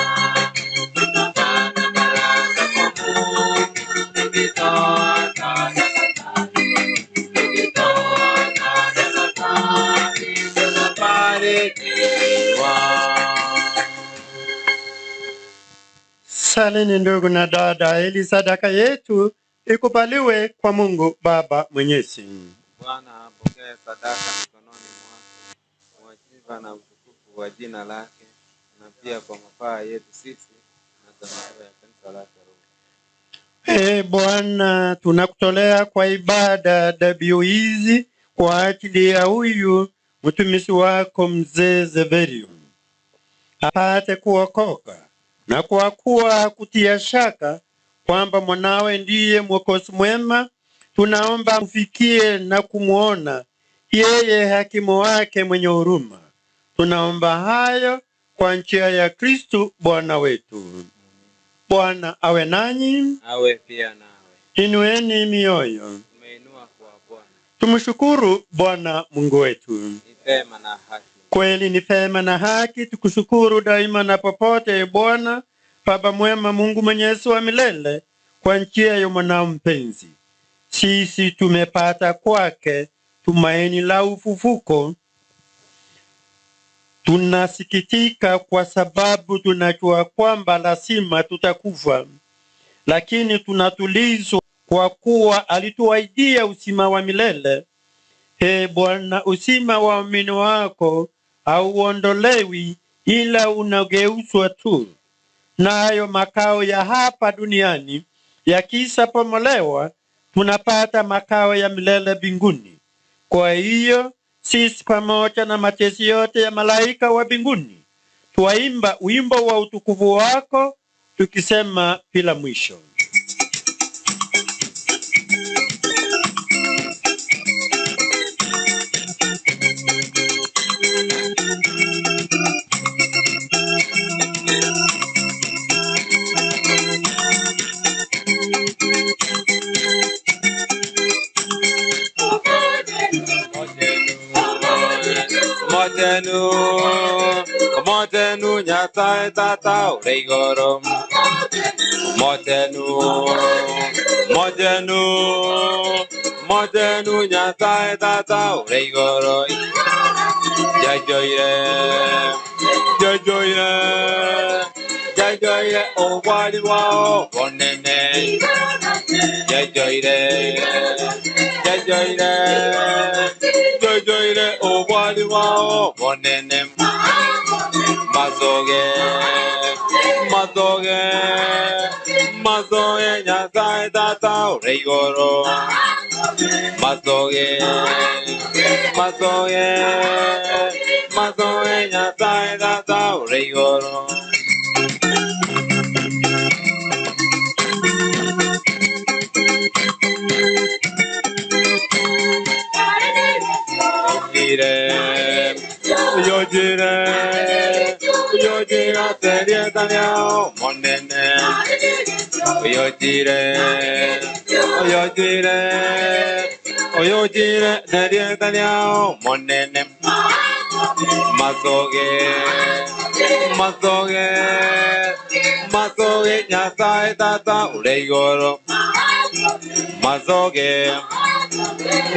tutapata baraka kwa Mungu tukitoa sadaka safi, tukitoa sadaka safi tutabarikiwa. Salini ndugu na dada, ili sadaka yetu ikubaliwe kwa Mungu Baba Mwenyezi. Bwana apokee sadaka mikononi mwako kwa sifa na utukufu wa jina lake, na pia kwa mafaa yetu sisi na jamaa ya kanisa lake Roma. Ee Bwana, tunakutolea kwa ibada dhabihu hizi kwa ajili ya huyu mtumishi wako mzee Zeberio apate kuokoka, na kwa kuwa kutia shaka kwamba mwanawe ndiye mwokozi mwema, tunaomba mfikie na kumwona yeye hakimu wake mwenye huruma. Tunaomba hayo kwa njia ya Kristu Bwana wetu. Bwana awe nanyi. Awe pia nawe. Inueni mioyo, Tumeinua kwa Bwana. tumshukuru Bwana Mungu wetu. Ni vema na haki. Kweli ni vema na haki tukushukuru daima na popote, Bwana Baba mwema, Mungu mwenyezi wa milele, kwa njia ya mwanao mpenzi. Sisi tumepata kwake tumaini la ufufuko. Tunasikitika kwa sababu tunajua kwamba lazima tutakufa, lakini tunatulizwa kwa kuwa alituahidia uzima wa milele. Ee Bwana, uzima wa waumini wako hauondolewi, ila unageuzwa tu, nayo makao ya hapa duniani yakishabomolewa, tunapata makao ya milele mbinguni. Kwa hiyo sisi pamoja na majeshi yote ya malaika wa mbinguni twaimba wimbo wa utukufu wako tukisema bila mwisho. Omotenu, omotenu Nyasaye tata ore igoro. Omotenu, omotenu, omotenu Nyasaye tata ore igoro. Jajoire, jajoire, jajoire obwari bwao bonene. Jajoire, jajoire, jajoire obwari bwao bonene. Mazoge, mazoge, mazoge Nyasaye tata ore igoro. Mazoge, mazoge, mazoge Nyasaye tata ore igoro. Yojire, yojire, yojira terieta liao monene. Yojire, yojire, yojire terieta liao monene. Mazoge, mazoge, mazoge Nyasaye tata ure igoro. Mazoge,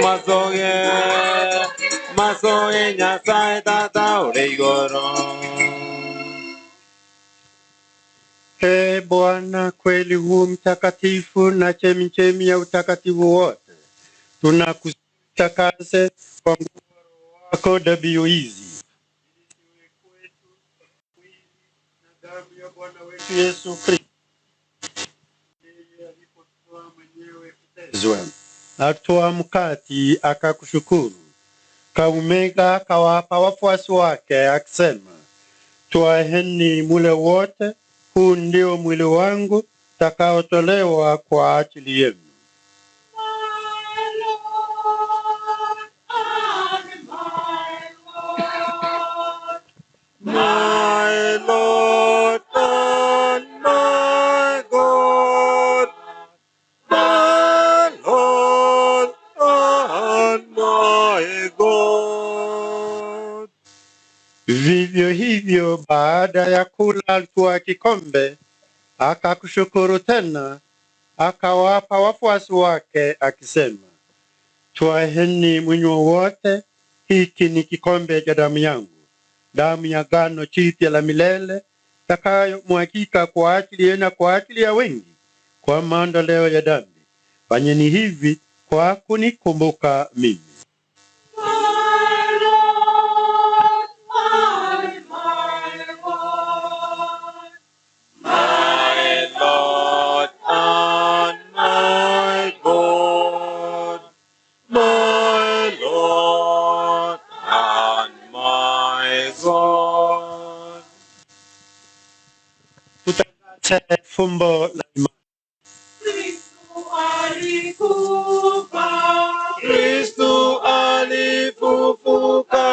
mazoge, mazoge Nyasaye tata ore igoro. Ee Bwana, kweli huu mtakatifu na chemichemi ya utakatifu wote, tunakutakase kwa nguvu ya Roho wako dhabihu hizi wetu Yesu Kristo yeye atoa mkati akakushukuru, kaumega akawapa wafuasi wake akisema, twaeni mule wote, huu ndio mwili wangu takaotolewa kwa ajili yenu. My Lord and my God, my hivyo baada ya kula alitwaa kikombe, akakushukuru tena, akawapa wafuasi wake akisema, Twaheni mwinywe wote, hiki ni kikombe cha damu yangu, damu ya agano jipya la milele, takayomwagika kwa ajili yenu na kwa ajili ya wengi kwa maondoleo ya dhambi. Fanyeni hivi kwa kunikumbuka mimi. My Lord and my God, my Lord and my God. Tutangaze fumbo la imani. Kristu alifufuka,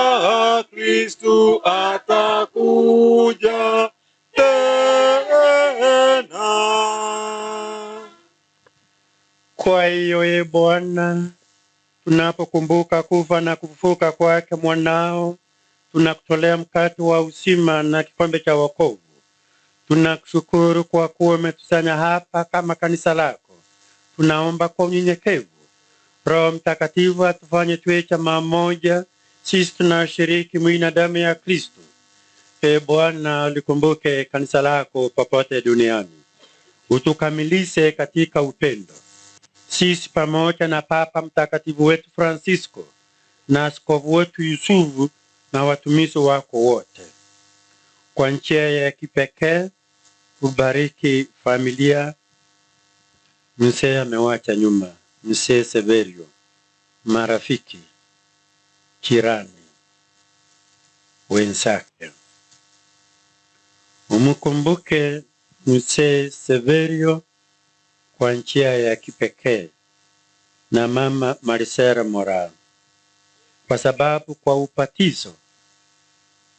Kristu atakuja tena. Kwa hiyo e Bwana, tunapokumbuka kufa na kufufuka kwake mwanao, tunakutolea mkate wa uzima na kikombe cha wokovu. Tunakushukuru kwa kuwa umetusanya hapa kama kanisa lako. Tunaomba kwa unyenyekevu Roho Mtakatifu atufanye tuwe chama moja, sisi tunashiriki mwili na damu ya Kristo. E Bwana, likumbuke kanisa lako popote duniani, utukamilishe katika upendo, sisi pamoja na Papa Mtakatifu wetu Francisco na askofu wetu Yusufu na watumishi wako wote. Kwa njia ya kipekee ubariki familia mzee amewacha nyuma, mzee Severio, marafiki, jirani, wenzake. Umkumbuke mzee Severio kwa njia ya kipekee na mama Marisela Moral, kwa sababu kwa ubatizo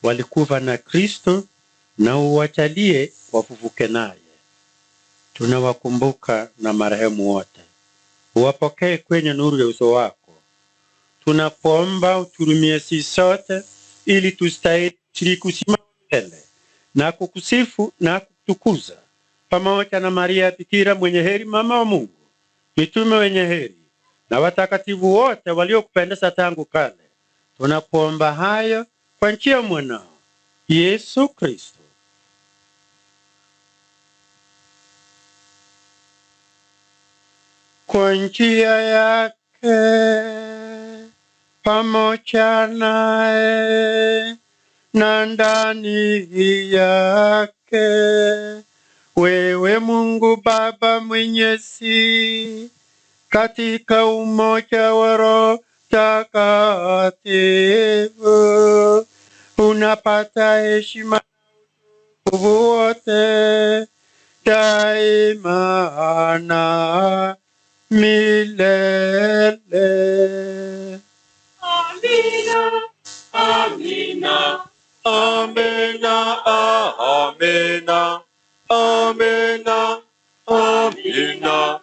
walikufa na Kristo, na uwajalie wafufuke naye. Tunawakumbuka na marehemu wote, uwapokee kwenye nuru ya uso wako. Tunakuomba uturumie sisi sote, ili tustahili kushiriki uzima wa milele na kukusifu na kukutukuza pamoja na Maria Bikira mwenye heri, mama wa Mungu, mitume wenye heri na watakatifu wote waliokupendeza tangu kale. Tunakuomba hayo kwa njia ya mwanao Yesu Kristo. Kwa njia yake pamoja naye na ndani yake, wewe Mungu Baba Mwenyezi, katika umoja wa Roho Mtakatifu, unapata heshima na utukufu wote daima na milele. Amina, amina, amina, amina, amina, amina, amina.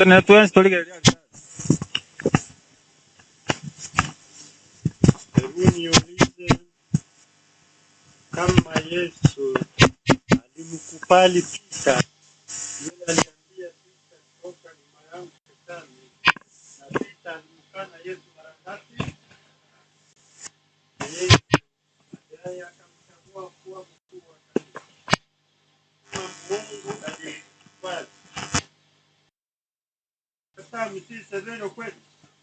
Totenene twensi torigereria alitari. Hebu niulize kama Yesu alimkubali Peter, yule aliambia Peter, toka nyuma yangu shetani, na Peter alimkana Yesu mara ngapi? Na Yesu baadaye akamchagua kuwa mkuu wa kanisa. Kama Mungu alimkubali. Sasa mtii Severo kweli?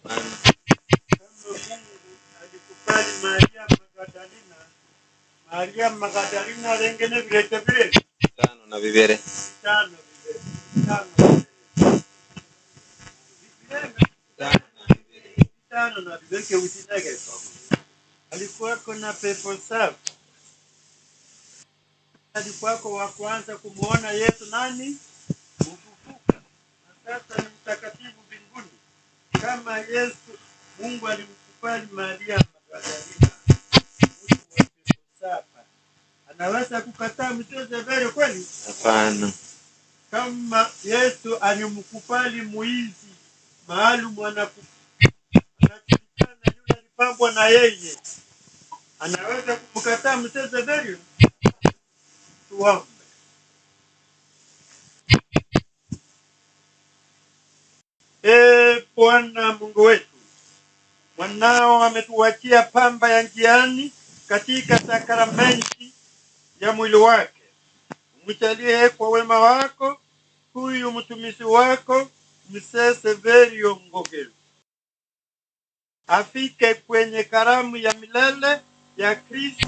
Kama Mungu alikubali Maria Magdalena, Maria Magdalena lengene vilete vile Tano na bibere. tano vile tano vile tano na viweke usinege alikuwako na pepo safi, alikuwako wa kwanza kumwona Yesu nani mfufuka, na sasa ni mtakatifu mbinguni. Kama Yesu Mungu alimkubali Maria Magdalena, mtu wa pepo saba, anaweza kukataa mzee Zebere kweli? Hapana. Kama Yesu alimkubali muizi maalum, anajulikana yule alipambwa na yeye, anaweza kumkataa mzee Zebere? Tuombe. Ee Bwana Mungu wetu, mwanao ametuachia pamba ya njiani katika sakramenti ya mwili wake. Umjalie kwa wema wako huyu mtumishi wako mzee Severio Ngoge afike kwenye karamu ya milele ya Kristo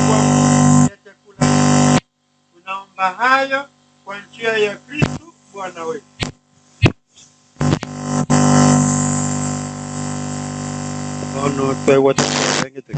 kwa nguvu ya chakula hiki. Tunaomba hayo kwa njia ya Kristo Bwana wetu. Bono twegwa tokobengete.